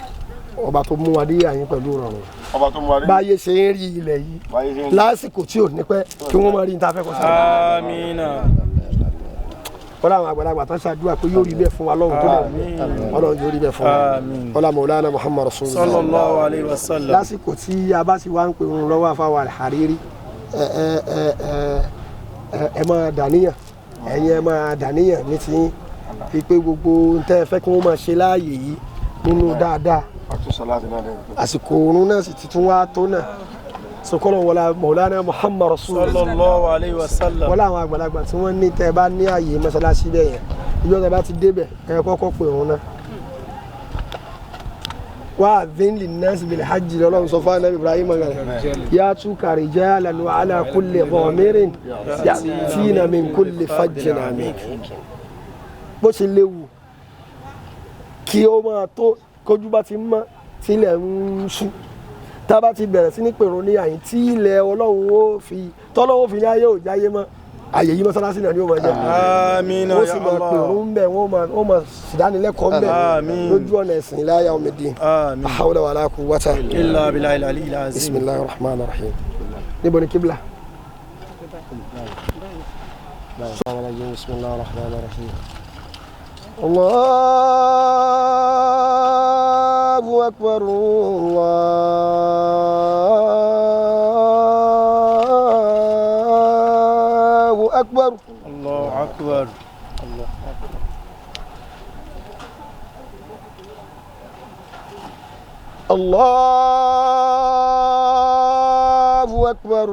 Ọba tó mú adíyà yín pẹ̀lú ìrọ̀rùn Ọba tó mú wa rí. báyé ṣe ń rí ilẹ̀ yìí Báyé ṣe ń rí. lásìkò tí ò ní pẹ́ kí wọ́n máa rí níta fẹ́ kọ́ sáré. Amina. Wọ́n láwọn àgbàlagbà tó ń ṣàdúrà pé yóò rí bẹ́ẹ̀ fún wa lọ́run tó lè rí Ọlọ́run yóò rí bẹ́ẹ̀ fún wa. Àmín. Ọlá Mọ̀lánà Muhammad Rasulullah. Sallallahu alayhi wa sallam. Lásìkò tí a bá sì wá ń pè wọn lọ́wọ́ àfàwọ̀ Al-Hariri, ẹ ẹ ẹ ẹ ẹ ẹ máa dàníyàn, ẹ̀yin ẹ máa dàníyàn ní ti fi pé gbogbo ohun tẹ́ ẹ fẹ́ kí wọ́n máa ṣe láàyè yìí nínú dáadáa. Àtúnṣe láti náà lẹ́yìn. Àsìkò oorun náà sì ti tún wá tó náà sọkọlọ wọlá Mọ̀lánà Muhammad Rasulullah. Sallallahu alayhi wa sallam. Wọ́n láwọn àgbàlagbà tí wọ́n ní tẹ́ ẹ bá ní àyè mọ́ṣáláṣí bẹ́ẹ̀ yẹn, ìjọ tẹ́ bá ti débẹ̀ ẹ kọ́kọ́ pè òun náà. Wá àdínlì nọ́ọ̀sì bil hajj lọ́lọ́run sọ fún anabi Ibrahim rẹ̀ yá tú rijalan wa ala kulli dhamirin ya'tina min kulli fajjin amik. Bó ṣe léwu kí ó máa tó kójú bá ti mọ́ tílẹ̀ ń ṣú, tá a bá ti bẹ̀rẹ̀ sí ní pèrò ní àyín tí ilẹ̀ Ọlọ́run ó fi tọ́lọ́wọ́ fi ní ayé ò jáyé mọ́, àyè yìí mọ́sálásí náà ni ó máa jẹ́. Amina Wọ́n ya sì máa pèrò Allah. ń bẹ̀, wọ́n máa ṣìdánilẹ́kọ̀ọ́ ń bẹ̀ Àmín. lójú ọ̀nà ẹ̀sìn ila yawmiddin. Àmín. Hawla wala quwwata. Illa billahi al-aliyyil azim. Bismillahir rahmanir rahim. Níbo ni kíbla? Bismillahir rahmanir rahim. Allahu akbar, Allahu akbar. Allahu akbar. Allahu akbar,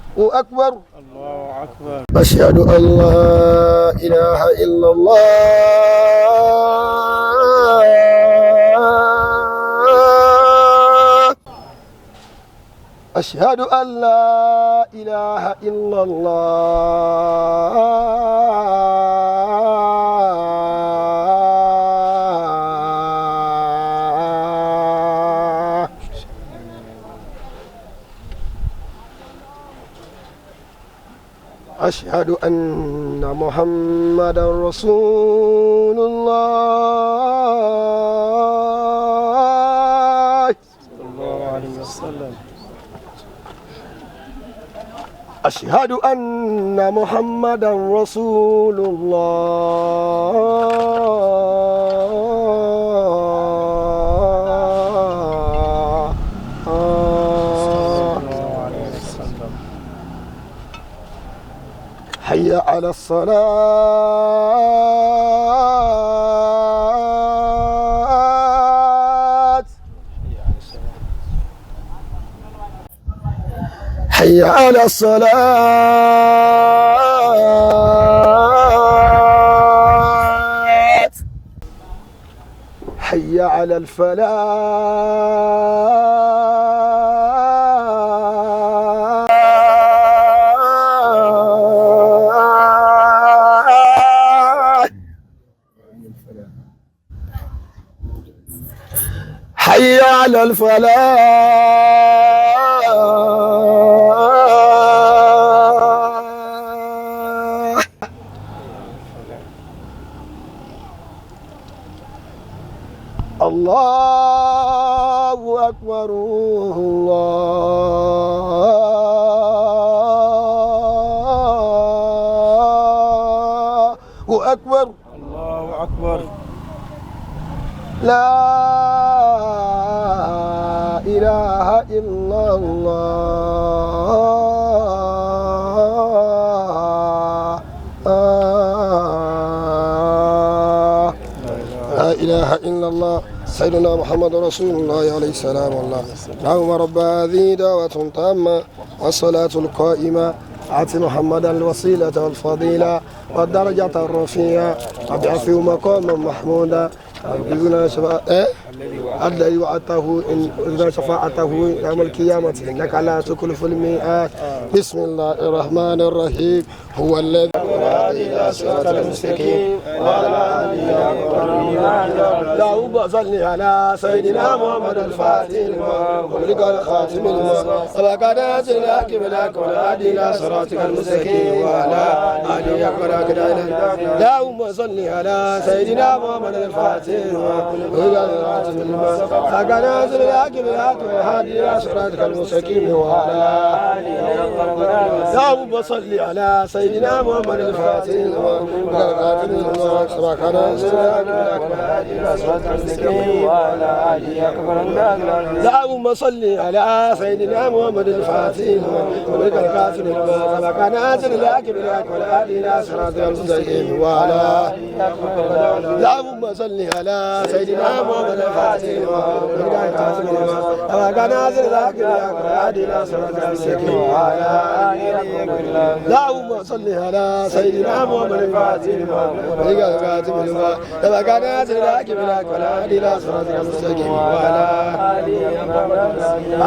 Allahu akbar. Allahu akbar. أشهد أن لا إله إلا الله، أشهد أن لا إله إلا الله. أشهد أن محمدا رسول الله. Sallallahu alayhi wa sallam. أشهد أن محمدا رسول الله. Sallallahu alayhi wa sallam. حي على الصلاة، حي على الصلاة، حي حي على الفلاح حي على الفلاح الله أكبر الله أكبر الله أكبر لا إله إلا الله لا إله إلا الله سيدنا محمد رسول الله عليه السلام الله اللهم رب هذه دعوة تامة والصلاة القائمة آت محمدا الوسيلة والفضيلة والدرجة الرفيعة وابعثه مقاما محمودا أرجونا شفاعة الذي وعدته إن أرجونا شفاعته يوم القيامة إنك لا تخلف الميعاد بسم الله الرحمن الرحيم هو الذي إلى صراط المستقيم وعلى آله اللهم صل على سيدنا محمد الفاتح لما أغلق الخاتم لما سبق ناصر الحق بالحق والهادي إلى صراطك المستقيم وعلى آله حق اللهم صل على سيدنا محمد الفاتح لما أغلق الخاتم لما سبق ناصر الحق بالحق والهادي إلى صراطك المستقيم وعلى اللهم صل على سيدنا محمد الفاتح لما أغلق الخاتم لما سبق ناصر الحق بالحق والهادي إلى صراطك المستقيم وعلى آله أكبر اللهم صل على سيدنا محمد الفاتح لما أغلق الخاتم لما سبق ناصر الحق بالحق والهادي إلى صراطك المستقيم وعلى اللهم صل على سيدنا محمد الفاتح لما أغلق الخاتم لما سبق ناصر الحق بالحق والهادي إلى صراطك المستقيم وعلى اللهم صل على سيدنا محمد الفاتح لما أغلق الخاتم لما سبق ناصر الحق بالحق والهادي إلى صراطك المستقيم وعلى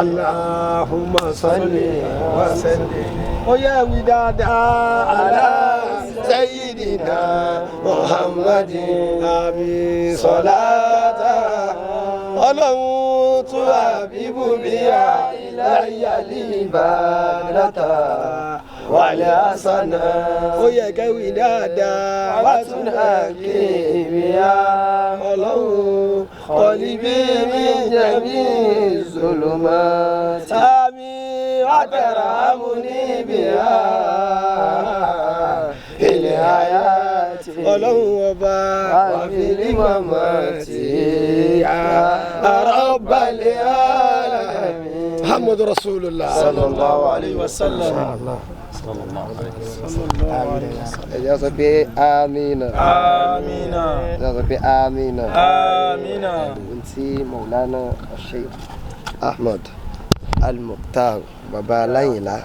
اللهم صل وسلم ويا وداد على سيدنا محمد آمين صلاة ọlọ́run tún àbíbù bí i ìlàyàlì ìbàdàtà wàlẹ̀ àṣànà ó yẹ kẹ́wì dáadáa wà tún àkèmíà ọlọ́run kọ́líbí mi jẹ̀mí zolomá sami wàtẹ̀rà amúníbìá ilẹ̀ ayá ti ọlọ́run ọba wàfíìlì màmá ti àrọ́bàlẹ̀ alamin. Muhammadu Rasulullah. Sallallahu alayhi wa sallam. Ẹ jẹ́ sọ pé amina. Amina. Ẹ jẹ́ sọ pé amina. Amina. Ohun tí Maulana Sheikh Ahmad Al-Mukhtar Baba Aláyìnlá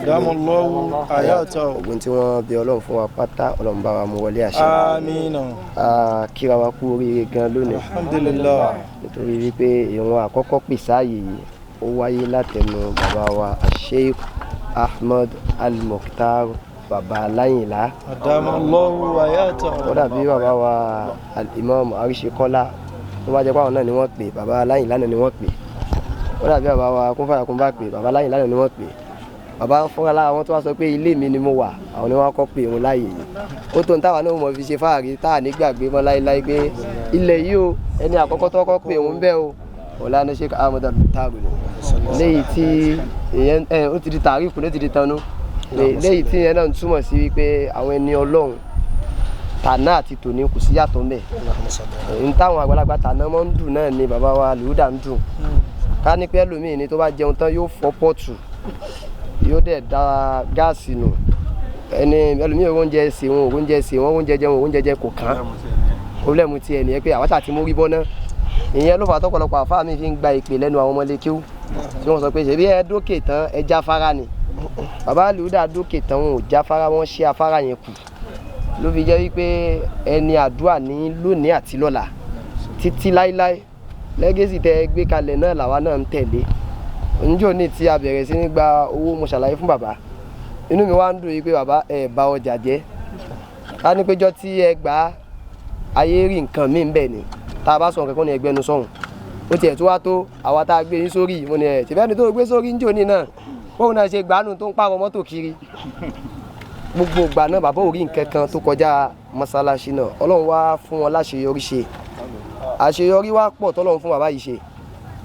Damallahu hayatahu. ogun tí wọ́n bí Ọlọ́run fún wa pátá Ọlọ́run bá wa mú wọlé àṣẹ. Amina. A kíra wa kú oríire gan lónìí Alhamdulillah. nítorí wípé ìwọn àkọ́kọ́ pèsè ààyè yìí ó wáyé látẹnu bàbá wa Sheikh Ahmad Al-Mukhtar Baba Aláyìnlá. Damallahu hayatahu. Ó dàbí bàbá wa Al-Imam Àríṣekọ́lá tó bá jẹ́ pé àwọn náà ni wọ́n pè bàbá Aláyìnlá náà ni wọ́n pè ó dàbí bàbá wa Kúnfàyàkún bá pè bàbá Aláyìnlá náà ni wọ́n pè bàbá fúnra lára wọn tó wá sọ pé ilé mi ni mo wà àwọn ni wọ́n kọ́ pé òun láàyè yìí ó tó ń táwa náà mọ̀ fi ṣe fáàrí tá à ní gbàgbé mọ́ láéláé pé ilẹ̀ yìí o ẹni àkọ́kọ́ tó kọ́ pé òun bẹ́ẹ̀ o Ọ̀lànà Sheikh Ahmad Al-Mukhtar ni léyìí tí ìyẹn ẹ ó ti di tàríkù ló ti di tanú léyìí tí ìyẹn náà ń túmọ̀ sí wípé àwọn ẹni Ọlọ́run tàná àti tòní kò sí yàtọ̀ ńbẹ̀ n táwọn àgbàlagbà tàná mọ́ ń dùn náà ni bàbá wa lùúdà ń dùn ká ní pé ẹlòmíì ni tó bá jẹun tán yóò fọ́ pọ́ọ̀tù yóò dẹ̀ da gáàsì nù ẹni ẹlòmíì oúnjẹ sè wọn oúnjẹ sè wọn oúnjẹ jẹ wọn oúnjẹ jẹ kò kán pọ́blẹ́mù tiẹ̀ nìyẹn pé àwọn tàti mórí bọ́ náà ìyẹn ló fà tọ́pọ̀lọpọ̀ àfáà mi fi ń gba ìpè lẹ́nu àwọn ọmọlékéwú tí wọ́n sọ pé ṣebí ẹ dókè tán ẹ jáfárá ni bàbá lùúdà dókè tán wọn ò jáfárá wọn ṣe afárá yẹn kù ló fi jẹ́ wípé ẹni àdúrà ní lónìí àti lọ́la tí Títí láíláí legacy tẹ́ ẹ gbé kalẹ̀ náà làwa náà ń tẹ̀lé. Njó ní tí a bẹ̀rẹ̀ sí ní gba owó, mo ṣàlàyé fún bàbá, inú mi wá ń dùn yìí pé bàbá ẹ bà ọjà jẹ́. Ká ní péjọ tí ẹ gbà á ayé rí nǹkan míì ń bẹ̀ ni, tá a bá sọ nǹkan kan ní ẹgbẹ́nu sọ̀hún, ó tiẹ̀ tó wá tó àwa tá a gbé yín sórí. Mo ní ẹ̀ ṣèbẹ́ ni tó gbé sórí njó ní náà bóun náà ṣe gbàánu tó ń pààrọ̀ mọ́tò kiri gbogbo ìgbà náà. Bàbá ò rí nǹkan kan tó kọjá mọ́sálásí náà. Ọlọ́run wá fún wọn láṣeyọrí ṣe, àṣeyọrí wá pọ̀ tọ́lọ́run fún bàbá yìí ṣe.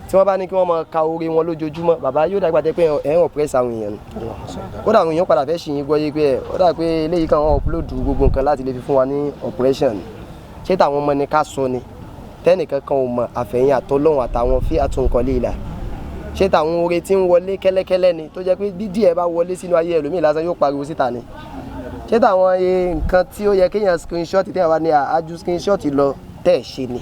Tí wọ́n bá ní kí wọ́n máa ka oore wọn lójoojúmọ́, bàbá yóò dàgbà tẹ́ pé ẹ̀ ń ọ̀pẹ́sì àwọn èèyàn ni. Kódà àwọn èèyàn padà fẹ́ ṣì yín gbọ́ yé pé ẹ̀ ó dà pé eléyìí kan wọ́n upload gbogbo nǹkan láti lè fi fún wa ní operation ni. Ṣé táwọn ọmọ ni ká sọ ni tẹ́nìkan kan ò mọ̀ àfẹ̀yìn àtọlọ́hun àtàwọn fí àtúnkọ́ lè là? Ṣé táwọn oore tí ń wọlé kẹ́lẹ́kẹ́lẹ́ ni tó jẹ́ pé bí díẹ̀ bá wọlé sínú ayé ẹlòmíì lásán yóò pariwo síta ni? Ṣé táwọn nǹkan tí ó yẹ kéèyàn screenshot téèyàn wá ní àájú screenshot lọ tẹ́ ẹ̀ ṣe ni?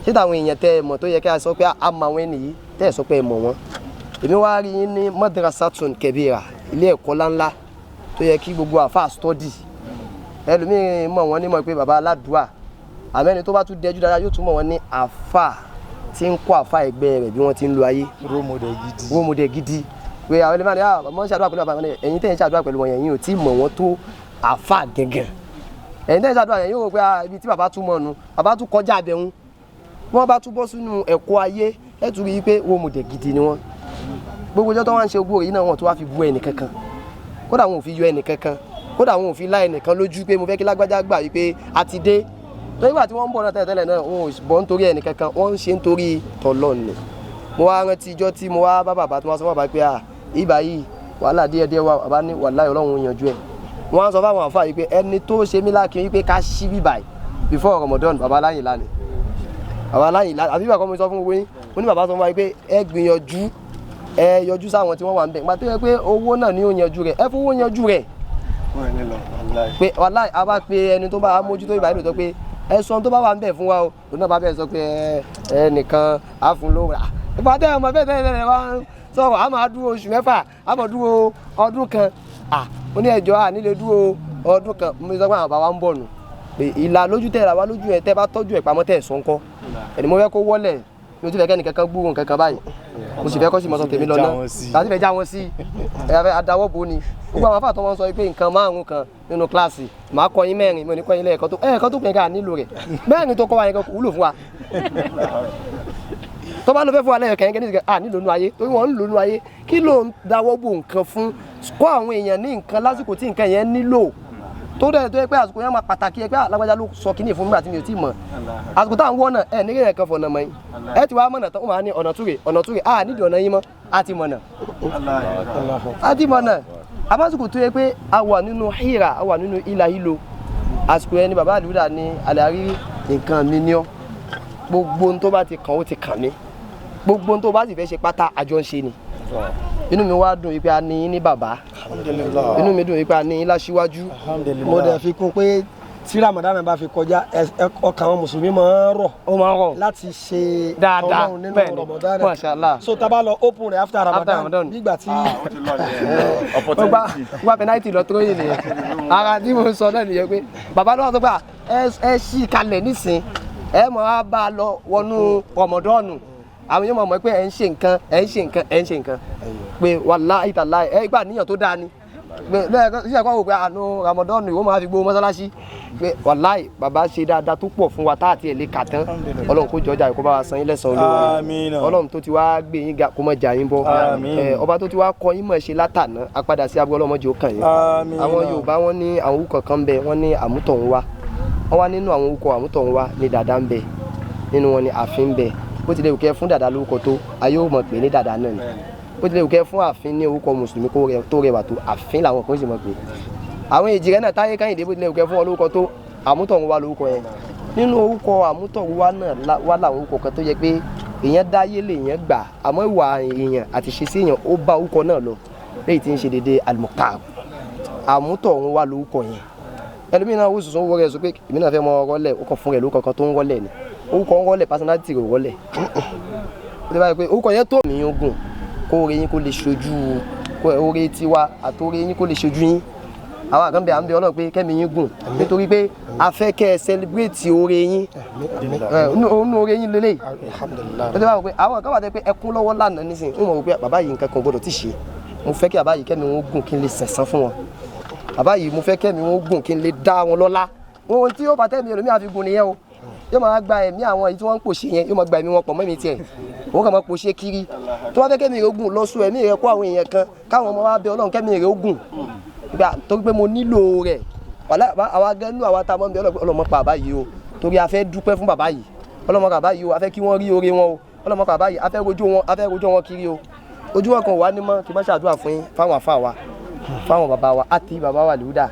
Ṣé táwọn èèyàn tẹ́ ẹ mọ̀ tó yẹ kí a sọ pé a mọ àwọn ènìyàn tẹ́ ẹ sọ pé ẹ mọ̀ wọ́n? Èmi wá rí yín ní madrasatun kẹbíra, ilé ẹ̀kọ́ ńláńlá tó yẹ kí gbogbo àfa study. Ẹlòmíín mọ̀ wọ́n ní mọ̀ pé baba aládùá, àmẹ́ni tó bá tún dẹjú dáadáa yóò tún mọ̀ wọ́n ní àfa tí ń kọ́ àfa ẹgbẹ́ rẹ̀ bí wọ́n ti ń lo ayé. Role model gidi. Role model gidi pé àwọn ẹlẹ́mìí àti àmọ́ ń ṣàdúrà pẹ̀lú bàbá wọn. Ẹ̀yin tẹ́ ń ṣàdúrà pẹ̀lú wọn yẹn, ẹ̀yin ò tí mọ̀ wọ́n tó àfa gẹ̀gẹ̀. Ẹ̀yin tẹ́ ń ṣàdúrà yẹn yóò rò pé ibi tí bàbá tún mọ̀ nu, bàbá tún kọjá abẹ́hún. Wọ́n bá tún bọ́ sínú ẹ̀kọ́ ayé, ẹ̀ tún rí i pé role model gidi ni wọ́n. Gbogbo ọjọ́ tó wá ń ṣe ogbó yìí náà, wọn tó wá fi bu ẹnì kankan, kódà wọn ò fi yọ ẹnì kankan, kódà wọn ò fi lá ẹnìkan lójú pé mo fẹ́ kí lágbájá gbà wípé a ti dé. Nígbà tí wọ́n ń bọ̀ náà tẹ́lẹ̀tẹ́lẹ̀ náà, wọn ò bọ̀ nítorí ẹnì kankan, wọ́n ń ṣe nítorí tọ̀lọ́ ni. Mo wá rántí ijọ́ tí mo wá bá bàbá tí wọ́n sọ fún bàbá pé à ibà yìí wàhálà díẹ̀ díẹ̀ wà, bàbá ní wàhálà Ọlọ́run yanjú ẹ̀. Wọ́n á sọ fáwọn àfáà yìí pé ẹni tó ṣe mí lákin wípé ká ṣí bíbà yìí before Ramadan, bàbá aláyìn lánìí, bàbá aláyìn lánìí. Àbí bàbá mi sọ fún gbogbo yín, mo ní bàbá sọ fún wa pé ẹ gbìyànjú ẹ yọjú sáwọn tí wọ́n wà ń bẹ̀, pàtó yẹ pé owó náà ni ó yanjú rẹ̀, ẹ fowó yanjú rẹ̀ pé wàhálà a bá pe ẹni tó bá mójútó ìbàdí lòótọ́ pé ẹ sọ tó bá wà ń bẹ̀ fún wa o. Òun náà bá bẹ̀ sọ pé ẹ nìkan á fún lówó rà ìpàdé ọmọ bẹ́ẹ̀ bẹ́ẹ̀ bẹ́ẹ̀ wá ń sọ̀rọ̀, a máa dúró oṣù mẹ́fà, a máa dúró ọdún kan. À mo ní ẹjọ́ à nílé dúró ọdún kan. Mo sọ pé àwọn bàbá wa ń bọ̀ nù pé ìlà lójú tẹ̀ ra wá lójú ẹ̀ tẹ́ bá tọ́jú ẹ̀ pamọ́ tẹ̀ ẹ̀ sọ́ńkọ́ ẹni mo fẹ́ kó wọ́lẹ̀ mi ò ti fẹ́ kẹ́ni kankan gbúròó kankan báyìí, mo sì fẹ́ kọ́ sí mọ́sán tèmi lọ náà láti fẹ́ já wọn sí ẹ adáwọ́ bo ni. Gbogbo àwọn afáàtọ́ wọn sọ pé nǹkan márùn kan nínú kíláàsì màá kọ́ yín mẹ́rin, mi ò ní kọ́ yín lẹ́ẹ̀kan tó ẹ̀ẹ̀kan tó pè é ká nílò rẹ̀ mẹ́rin tó kọ́ wa yẹn kan kò wúlò fún wa. Tó bá lọ fẹ́ fún wa lẹ́yìn kẹ́yìn kẹ́yìn à nílò nú ayé torí wọ́n ń lò nú ayé. Kí ló ń dáwọ́ bo nǹkan fún kọ́ àwọn èèyàn ní nǹkan lásìkò tí nǹkan yẹn nílò tó dẹ̀ tó yẹ pé àsìkò yẹn máa pàtàkì yẹ pé alágbájá ló sọ kíní fún mi àti mi ò tí ì mọ̀. Àsìkò táwọn wọ́n náà ẹ̀ nígbà yẹn kan fọ̀nà mọ́ yín ẹ ti wá mọ̀nà tán ó máa ní ọ̀nà túrè ọ̀nà túrè à nídìí ọ̀nà yín mọ́ a ti mọ̀nà a ti mọ̀nà. Àmásìkò tó yẹ pé a wà nínú híra, a wà nínú ìlà ìlò àsìkò yẹn ni bàbá àdúrà ní àlàrí nǹkan mi ní ọ́. Gbogbo ohun tó bá ti kàn ó ti kàn mí, gbogbo ohun tó bá sì fẹ́ ṣe pátá àjọ ń ṣe ni. Inú mi wá dùn wípé a ní yín ní bàbá, inú mi dùn wípé a ní yín láṣíwájú. Mo dẹ̀ fi kún pé tí Ramadan bá fi kọjá ọkàn àwọn mùsùlùmí máa ń rọ̀, ó máa ń rọ̀ láti ṣe dáadáa Ọlọ́run nínú bẹ́ẹ̀ ni Ramadan. Mashallah. So tá a bá lọ open rẹ̀ after Ramadan nígbà tí gba penalty lọ tó yìí nìyẹn. Ara tí mo sọ náà nìyẹn pé bàbá lọ́wọ́ tó gbà ẹ ṣí kalẹ̀ nísìn ẹ mọ̀ á bá a lọ wọnú Ramadan, àwọn yóò mọ̀ mọ̀ pé ẹ̀ ń ṣe nǹkan ẹ̀ ń ṣe nǹkan ẹ̀ ń ṣe nǹkan pé wàláhì tàláhì ẹ gbà níyàn tó dáa ni pé lẹ́ẹ̀kan ṣíṣe kọ́ wò pé àánú Ramadan ìwọ máa fi gbowó mọ́sálásí pé wàláhì bàbá ṣe dáadáa tó pọ̀ fún wa tá àti ẹ̀ lè kà tán. Ọlọ́run kó jọjà kó bá wa san yín lẹ́san olóore. Ọlọ́run tó ti wá gbé yín ga kó má jà yín bọ́, ọba tó ti wá kọ́ yín mọ̀ ṣe látàná apádà sí abúlé ọlọ́mọdé ó kàn yín. Àwọn Yorùbá wọn ní àwọn orúkọ kan ń bẹ, wọ́n ní àmútọ̀hún wá, wọ́n wá nínú àwọn orúkọ àmútọ̀hún wá ní dàda ń bẹ nínú wọn ní àfin ń bẹ. Bó tilẹ̀ wù kẹ́ fún dàda lórúkọ tó ayé ò mọ̀ pé ní dàda náà ni. Bó tilẹ̀ wù kẹ́ fún àfin ní orúkọ mùsùlùmí tó rẹwà tó àfin làwọn kan sì mọ̀ pé àwọn èjì rẹ náà táyé káyìndé. Bó tilẹ̀ wù kẹ́ fún ọ lórúkọ tó àmútọ̀hún wá lórúkọ yẹn nínú orúkọ àmútọ̀hún wá náà wá làwọn orúkọ kan tó yẹ pé èèyàn dáyé lè yẹn gbà, àmọ́ ìwà èèyàn àti ìṣesí èèyàn ó bá orúkọ náà lọ léyìí tí ń ṣe dédé Al-Mukhtar. Àmútọ̀hún wá lórúkọ yẹn. Ẹlòmíín náà wò sùsùn wọ rẹ sọ pé èmi náà fẹ́ mọ ọrọ́lẹ̀ ó kàn fún rẹ lórúkọ kan tó ń rọ́lẹ̀ ni orúkọ ń rọ́lẹ̀ personality rẹ̀ rọ́lẹ̀ ó ti báyìí pé orúkọ yẹn tó mi ń gùn kó oore yín kó lè ṣojú kó oore tiwa àti oore yín kó lè ṣojú yín. Àwọn àkànbẹ à ń bẹ Ọlọ́run pé kẹ́mi yín gùn, nítorí pé a fẹ́ kẹ́ ẹ celebrate oore yín, òun oore yín lélẹ̀. Alhamdulillah. Ó ti bá wọn pé àwọn kan wà tẹ́ pé ẹkún lọ́wọ́ lánàá nísìnyí, ń mọ̀ pé bàbá yìí nǹkan kan gbọ́dọ̀ ti ṣe. Mo fẹ́ kí bàbá yìí kẹ́mi wọn gùn kí n lè sẹ̀sán fún wọn. Bàbá yìí mo fẹ́ kẹ́mi wọn gùn kí n lè dá wọn lọ́lá. Ohun tí yóò bá tẹ́mi ẹlòmíà fi gùn nìyẹn o. Yóò máa gba ẹ̀mí àwọn èyí tí wọ́n ń pòṣe yẹn, yóò máa gba ẹ̀mí wọn pọ̀ mọ́ ẹ̀mí tiẹ̀. Òun kàn máa pòṣe kiri. Tó bá fẹ́ kẹ́mi rẹ̀ gùn, lọ sọ ẹ̀mí rẹ̀ kó àwọn èèyàn kan káwọn ọmọ wa bẹ Ọlọ́run kẹ́mi rẹ̀ gùn. Gbà torí pé mo nílò rẹ̀. Wàhálà àwa gẹ́nu àwa tá a mọ̀ ń bẹ Ọlọ́run mọ́ pa bàbá yìí o. Torí a fẹ́ dúpẹ́ fún bàbá yìí. Ọlọ́run mọ́ pa bàbá yìí o, a fẹ́ kí wọ́n rí oore wọn o. Ọlọ́run mọ́ pa bàbá yìí, a fẹ́ rojọ́ wọn, a fẹ́ rojọ́ wọn kiri o. Ojú wọn kan wà ní mọ́ kí n bá ṣàdúrà fún yín fáwọn àfa wa, fáwọn bàbá wa àti bàbá wa lùdà.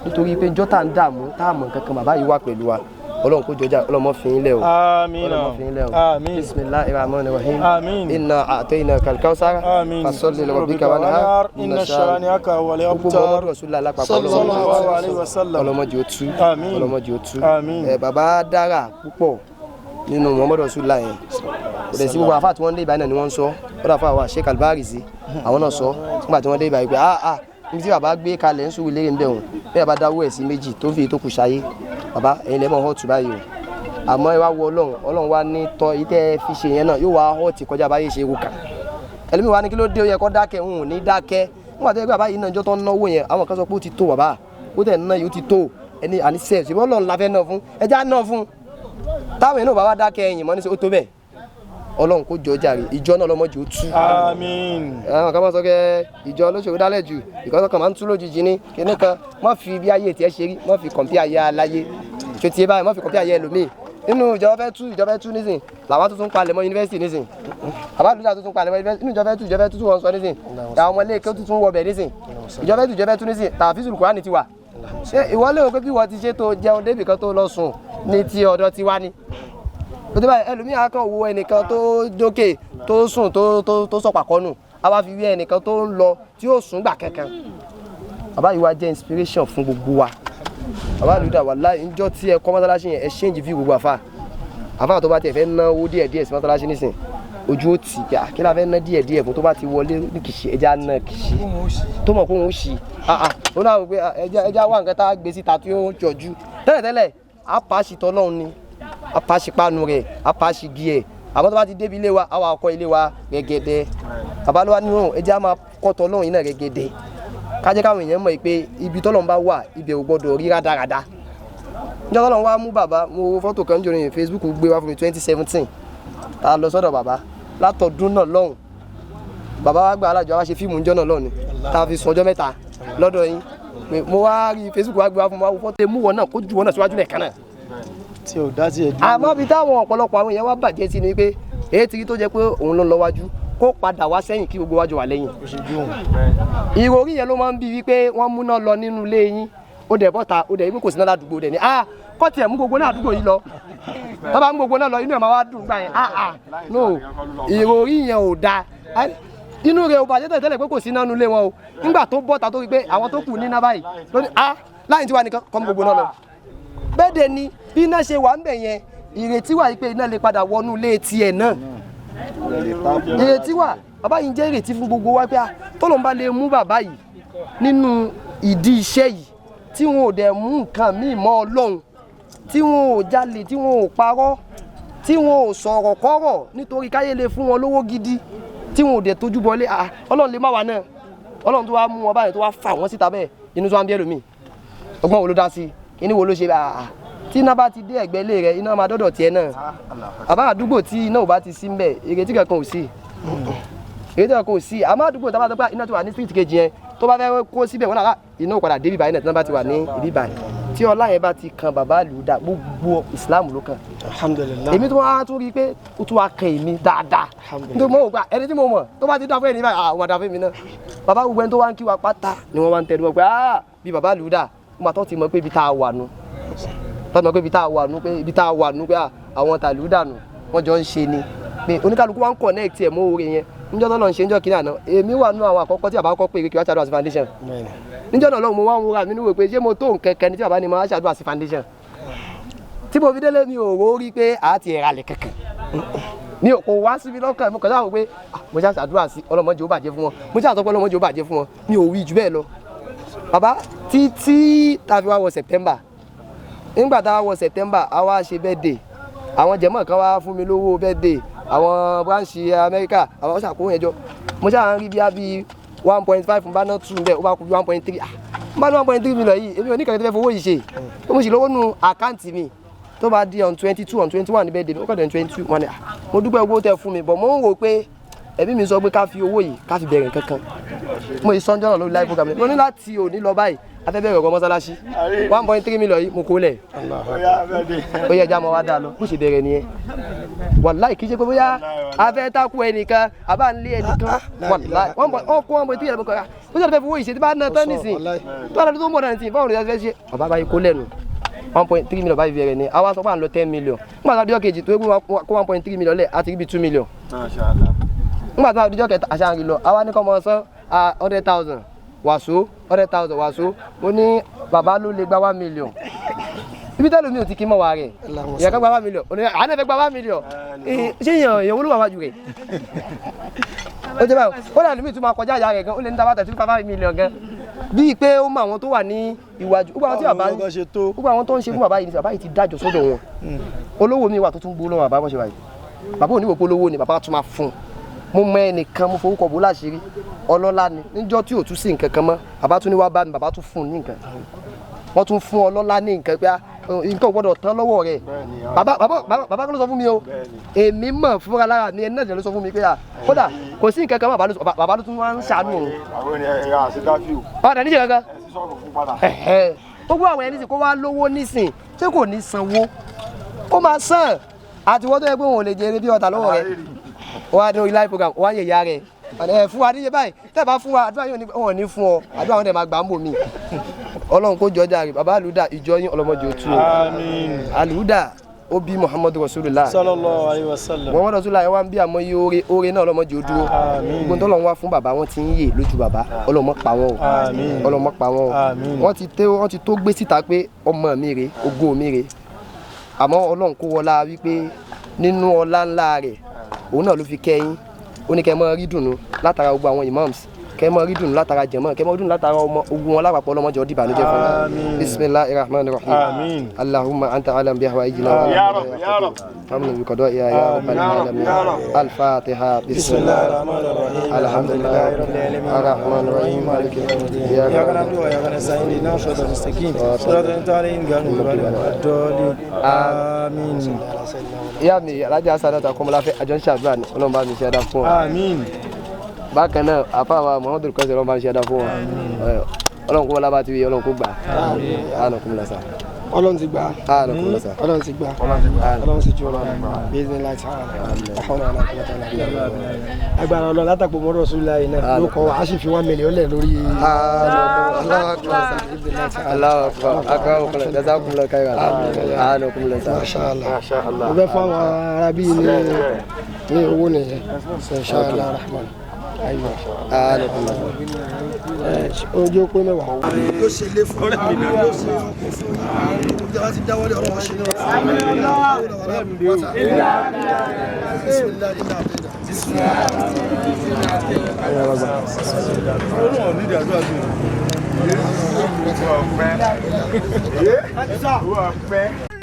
Nítorí pé njọ́ tá à ń dààmú tá à mọ̀ nǹkan kan, bàbá yìí wà pẹ̀lú wa. Ọlọ́run kó jọjà, Ọlọ́run mọ́ fi yín lẹ̀ o. Àmín. Ọlọ́run mọ́ fi yín lẹ̀ o. Àmín. Bismillahir Rahmanir Rahim. Àmín. Inna a'tainaka al-kawthar. Àmín. Fasalli li rabbika wanhar. Inna shani'aka huwal Gbogbo abtar. Muhammadu Rasulullah lápapọ̀. Sallallahu alayhi wa sallam. Ọlọ́mọdé ó tú. Àmín. Ọlọ́mọdé ó tú. Àmín. Ẹ bàbá dára púpọ̀ nínú Muhammadu Rasulullah yẹn. Kò dẹ̀ sí gbogbo àfáà tí wọ́n ń dé ìbáyìí náà ni wọ́n ń sọ. Ó dà fún àwọn Sheikh Albarizi, àwọn náà sọ nígbà tí wọ́n dé ìbáyìí pé ah ah níbi tí bàbá gbé kalẹ̀ ń sùúrù lérè ń bẹ̀ wọ́n, bẹ́ẹ̀ bá dáwọ́ ẹ̀ sí méjì tó fi tó kù ṣayé, bàbá ẹ̀yin lẹ́mọ̀ hot báyìí o. Àmọ́ ẹ wá wo Ọlọ́run, Ọlọ́run wá ní tọ́ ìtẹ́ ẹ fi ṣe yẹn náà yóò wá hot kọjá báyé ṣe wò kà. Ẹlòmíì wá ní kí ló dé, ó yẹ kó dákẹ́, òun ò ní dákẹ́. Nígbà tó yẹ pé bàbá yìí náà jọ́ tó ń náwó yẹn, àwọn kan sọ pé ó ti tó bàbá, ó tẹ̀ ń ná yìí ó ti tó ẹni àní sẹ́ẹ̀, ṣùgbọ́n Ọlọ́run la fẹ́ ná fún, ẹja ná fún. Táwọn èèyàn náà bá wá dákẹ́ ẹ̀yìn mọ́ ní sẹ́ ó tó bẹ́ẹ̀. Ọlọ́run kó jọ jàre, ìjọ náà lọ́mọdé ó tú. Àmín. Àwọn kan máa sọ pé ìjọ olóṣèlú dálẹ̀ jù, ìkọ́sọ́ kan máa ń tú lójijì ní kíní kan, má fi bí ayé tiẹ̀ ṣe rí, má fi kọ̀m̀pí ayé aláyé ṣe tiẹ̀ báyìí, má fi kọ̀m̀pí ayé ẹlòmíì. Nínú ìjọ fẹ́ tú, ìjọ fẹ́ tú nísìn, làwọn tuntun palẹ̀ mọ́ yunifásitì nísìn, àbálùdá tuntun palẹ̀ mọ́ yunifásitì, nínú ìjọ fẹ́ tú, ìjọ fẹ́ tú tí wọ́n sọ nísìn, àwọn ọmọ ilé kéwú tuntun wọbẹ̀ nísìn, ìjọ fẹ́ tú, ìjọ fẹ́ tú nísìn, tàfíìsì Kùránì ti wà. Ṣé ìwọ lérò pé bí wọ́n ti ṣe tó jẹun débì kan tó lọ sùn ní ti ọ̀dọ̀ tiwa ni? Òtún báyìí ẹlòmíì á kàn wo ẹnìkan tó jókè tó sùn tó tó tó sọ̀pàkọ́nù, á wá fi wí ẹnìkan tó ń lọ tí yóò sùn gbà kankan. Bàbá yìí wá jẹ́ inspiration fún gbogbo wa. Bàbá àlùdà wàláhì ńjọ́ tí ẹ kọ́ mọ́sálásí yẹn, ẹ change view gbogbo àfa. Àfa tó bá tiẹ̀ fẹ́ ná owó díẹ̀ díẹ̀ sí mọ́sálásí nísìn, ojú ó tì kí kí la fẹ́ ná díẹ̀ díẹ̀ fún tó bá ti wọlé ní kìsì, ẹja ná kìsì tó mọ̀ kó òun ṣì. Ó náà wò pé ẹja wá nǹkan tá a gbé síta tí ó jọjú. Tẹ́lẹ̀tẹ́lẹ̀, á pàṣẹ tọ́lọ́run ni, apàṣípanu rẹ, apàṣígi ẹ, àmọ́ tó bá ti débi ilé wa, àwa akọ ilé wa gẹ́gẹ́dẹ́. Bàbá ló wá nínú ẹjẹ á máa kọtọ lọ́hùn iná gẹ́gẹ́dẹ́, kájẹ́ káwọn èèyàn mọ̀ pé ibi tọ́lọ́run bá wà ibẹ̀ ò gbọ́dọ̀ rí rádaràda. Níjọ́ tọ́lọ́run wá mú bàbá, mo wo fọ́tò kan jòrò yẹn Facebook gbé wá fún mi 2017, tá a lọ sọ́dọ̀ bàbá látọ̀dún náà lọ́hùn. Bàbá wa gba alájọ wa ṣe fíìmù níjọ́ náà lọ́hùn ni tá a fi sùn ọjọ́ mẹ́ta lọ́dọ̀ yín. Mo wá rí Facebook wá gbé wá fún mi, wá wo fọ́tò mú wọn náà kó ju wọn náà síwájú lẹ́ẹ̀kan náà. Tí ò dá tiẹ̀ dúró. Àmọ́ bí táwọn ọ̀pọ̀lọpọ̀ àwọn èèyàn wá bàjẹ́ sí ni pé èyí ti rí tó jẹ́ pé òun ló ń lọ wájú kó padà wá sẹ́yìn kí gbogbo wájú wà lẹ́yìn. Ìròrí yẹn ló máa ń bí wípé wọ́n múná lọ nínú ilé yín, ó dẹ̀ bọ́ta, ó dẹ̀ wípé kò sí náà ládùúgbò dẹ̀ ni ah kọ́ tiẹ̀ mú gbogbo náà àdúgbò yìí lọ, tó bá mú gbogbo náà lọ inú ẹ̀ máa wá dùn gbà yẹn. Ah ah no, ìròrí yẹn ò dáa. Inú rẹ̀ ò bàjẹ́ tẹ́lẹ̀ pé kò sí náà nínú ilé wọn o, nígbà tó bọ́ta tó rí pé àwọn tó kù níná báyìí lóní ah láyìn tí wà nìkan kọ́ mú gbogbo náà lọ. Bẹ́ẹ̀ dẹ̀ ni bí iná ṣe wà ń bẹ̀ yẹn, ìrètí wà yìí pé iná lè padà wọnú ilé tiẹ̀ náà. Ìrètí wà, bàbá yìí ń jẹ́ ìrètí fún gbogbo wa pé tọ́lọ́run bá lè mú bàbá yìí nínú ìdí iṣẹ́ yìí tí wọn ò dẹ̀ mú nǹkan míì mọ́ Ọlọ́run, tí wọn ò jalè, tí wọn ò parọ́, tí wọn ò sọ̀rọ̀ kọ́rọ̀ nítorí káyé lè fún wọn lówó gidi, tí wọn ò dẹ̀ tójú bọlé, Ọlọ́run lè má wà náà. Ọlọ́run tó wá mú wọn báyìí tó wá fà wọ́n síta bẹ́ẹ̀, inú tó wá ń bí ẹlòmíì. Ọgbọ́n wo ló dá sí? Kíní wo ló ṣe? Tí iná bá ti dé ẹ̀gbẹ́ ilé rẹ, iná máa dọ́dọ̀ tiẹ̀ náà. Àbá àdúgbò tí iná ò bá ti sí ńbẹ̀, ìrètí kankan ò sí. Ìrètí kankan ò sí. Àmọ́ àdúgbò tá a bá sọ pé iná ti wà ní street kejì yẹn, tó bá fẹ́ kó síbẹ̀ wọ́n náà iná ò padà dé bíbáyìí náà tí iná bá ti wà ní ibi báyìí. Tí ọlá yẹn bá ti kan bàbá àlùdá, gbogbo Islam ló kàn. Alhamdulillah. Èmi tó wá tún rí i pé ó tún wá kan èmi dáadáa. Nítorí mo gbà ẹni tí mo mọ̀ tó bá ti dá fún ẹni báyìí, àwọn àdá fún mi náà. Bàbá gbogbo ẹni tó wá ń kí wa pátá ni wọ́n wá ń tẹnu mọ́ pé bí bàbá àlùdá, wọ́n máa tọ́ ti mọ̀ pé ibi tá a wà nu. Tọ́ pé ibi tá a wà nú, pé ibi tá a wà nú, pé àwọn tàlú dànù wọ́n jọ ń ṣe ni pé oníkálukú wa ń connect ẹ̀ mọ́ oore yẹn. Níjọ́ tó lọ ń ṣe níjọ́ kínní àná, èmi wà nú àwọn àkọ́kọ́ tí bàbá kọ́ pé kí wá ṣàdúrà sí foundation. Níjọ́ náà lọ́hùn mo wá ń wúra mi níwò pé ṣé mo tó nǹkan kan ní tí bàbá ni mo wá ṣàdúrà sí foundation. Tí mo fi délé mi ò rò rí pé a ti ẹ̀ra lẹ̀ kankan. Mi ò kò wá síbi lọ́kàn, mo kàn sáà wò pé mo ṣe àṣàdúrà sí ọlọ́mọdé ó bàjẹ́ fún wọn, mo ṣe àtọ́pẹ́ ọlọ́mọdé ó bàjẹ́ fún wọn, mi ò wí jù bẹ́ẹ̀ lọ. Bàbá títí tá a fi wá wọ September, nígbà tá a wọ September a wá ṣe birthday, àwọn jẹ̀mọ́ kan wá fún mi lówó birthday, àwọn branch Amẹ́ríkà àwọn ṣàkóso yẹn jọ, mo ṣáà ń rí bí 1.5 bá ná 2 bẹ́ẹ̀, ó bá kú 1.3, n bá ní 1.3 million yìí, èmi ò ní kankan tó fẹ́ fowó yìí ṣe, mo sì lówó nu àkáǹtì mi. Tó bá di on 22 on 21 ní birthday mi, ó kàn dé on 22 wọn ni mo dúpẹ́ owó tẹ fún mi, but mo ń wò pé ẹ̀mí mi sọ pé ká fi owó yìí ká fi bẹ̀rẹ̀ kankan. Mo yìí sọ́njọ́ náà lórí live program, mo ní láti òní lọ báyìí a fẹ́ bẹ̀rẹ̀ ọ̀gọ́ mọ́sálásí, 1.3 million yìí mo kó lẹ̀, ó yẹ ẹja mọ́ wá dáa lọ, bó ṣe bẹ̀rẹ̀ nìyẹn. Wàláì kì í ṣe pé bóyá a fẹ́ takú ẹnìkan àbá ń lé ẹnìkan, wàláì wọ́n kó 1.3 million kọ́ra ó ṣe fẹ́ fowó yìí ṣe tí bá ná tán nísìn tó bá tó mọ̀ náà nísìn báwo ni a fẹ́ ṣe. Bàbá báyìí kó lẹ́nu 1.3 million báyìí bẹ̀rẹ̀ ni, àwa sọ pé à ń lọ 10 million, nígbà tó adijọ́ kejì tó kó 1.3 million lẹ̀ àti ríbi 2 million, nígbà tó adijọ́ kẹta àṣà ń rí lọ, àwa ní kọ́ mọ sán 100,000 wàsó 100,000 wàsó, mo ní bàbá ló lè gba 1 million, ibi tẹ́lẹ̀ mi ò ti kí mọ́ wa rẹ̀, ìyá kan gba 1 million, àná fẹ́ gba 1 million, ṣé èèyàn olúwa wájú rẹ̀ ó jẹ́ báyìí, ó dà lómi tún máa kọjá ìyá rẹ̀ gan, ó lè ní tábà tẹ̀sí 5 million gan, bíi pé ó mọ àwọn tó wà ní iwájú, gbogbo àwọn tí bàbá gbogbo àwọn tó ń ṣe fún bàbá yìí, bàbá yìí ti dájọ́ sọ́dọ̀ wọn. Olówó mi wà tó tún gbó lọ́wọ́ bàbá wọn ṣe báyìí, bàbá ò ní wò pé olówó ni bàbá tún máa fún un. Mo mọ ẹnìkan mo forúkọ bò láṣìírí, ọlọ́lá ni, níjọ́ tí ò tún sí nǹkan kan mọ́, bàbá tún ní wá bá mi, bàbá tún fún un ní nǹkan, wọ́n tún fún ọlọ́lá ní nǹkan pé nǹkan ò gbọ́dọ̀ tán lọ́wọ́ rẹ̀. Bàbá ló sọ fún mi o, èmi mọ̀ fúnra lára mi, ẹni náà ló sọ fún mi pé kódà kò sí nǹkan kan mọ́, bàbá ló tún wá ń ṣàánú òun. Ọ̀dà níṣẹ́ kankan gbogbo àwọn ẹni sì kó wá lówó nísìn ṣé kò ní sanwó, ó máa san àtiwọ́ tó yẹ pé òun ò lè jẹ eré bí ọ̀tà lọ́wọ́ rẹ̀, wọ́n á ní orí live program, wọ́n á yẹ ìyá rẹ̀ ẹ fún wa níye báyìí, tẹ́ bá fún wa àdúrà yóò ní wọn ní fún ọ, àdúrà wọn dẹ̀ máa gbà ń bò mí. Ọlọ́run kó jọjà rè bàbá àlùdà ìjọ yín ọlọ́mọdé òtún o. Àlùdà ó bí Muhammadu Rasulullah sallallahu alayhi wa sallam, Muhammadu Rasulullah ẹ wá ń bí àmọ́ iye oore oore náà ọlọ́mọdé ó dúró. Gbogbo tó lọ́n wá fún bàbá wọn ti ń yè lójú bàbá, ọlọ́mọ pa wọn o, ọlọ́mọ pa wọn o. Wọ́n ti tó gbé síta pé ọmọ mi rè, ògo mi rè, àmọ́ Ọlọ́run kó wọlá wípé nínú ọlá ńlá rẹ̀ òun náà ló fi kẹ́yìn, ó ní kẹ́ mọ́ rí dùnú látara gbogbo àwọn imams, kẹ́ mọ́ rí dùnú látara jẹ̀mọ́, kẹ́ mọ́ rí dùnú látara ọmọ ogun wọn lápapọ̀ ọlọ́mọdé ọdí ìbànújẹ́ fún mi. Bismillahir rahmanir rahim. Allahumma anta alam bi hawaijina wa amna bi qada'iha ya rabbal alamin. Al-Fatiha. Bismillahir rahmanir rahim. Alhamdulillahi rabbil alamin. Arrahmanir rahim. Maliki yawmiddin. Iyyaka na'budu wa iyyaka nasta'in. Ihdinas siratal mustaqim. Siratal ladzina an'amta alayhim ghayril maghdubi alaihim. Àmín. Ìyá mi Alhaji Sanata Kọ́mọláfẹ́ àjọ ń ṣàdúrà ní Ọlọ́run bá mi ṣe dáa fún wa. Àmín. Bákan náà àfáàwà Muhammadu Kọ́sì Ọlọ́run bá mi ṣe dáa fún wa. Ọlọ́run kó wọlé bá ti wí, Ọlọ́run kó gbà. Àánú kúmùlà sá. Ọlọ́run ti gbà. Àánú kúmùlà sá. Ọlọ́run ti gbà. Ọlọ́run sì ju Ọlọ́run gbà. Bíi láti àwọn agbára Ọlọ́run látàpọ̀ mọ́rọ̀ Rasulullah yìí náà ló kọ́ wa, a sì fi 1 million lẹ̀ lórí. Allahu akbar. Akramakumullah. Jazakumullahu khairan. Àánú kúmùlà sá. Masha Allah. Mo fẹ́ fún àwọn arábí ní owó nìyẹn. Insha Allah rahman. Àánú kúmùlà sá. Ojú pé mẹ́wàá. Ló ṣe lé fún mi, ló ṣe ọkọ̀ fún mi, ìjọba ti dáwọ́lé ọ̀rọ̀ ṣe náà. Ọpẹ́.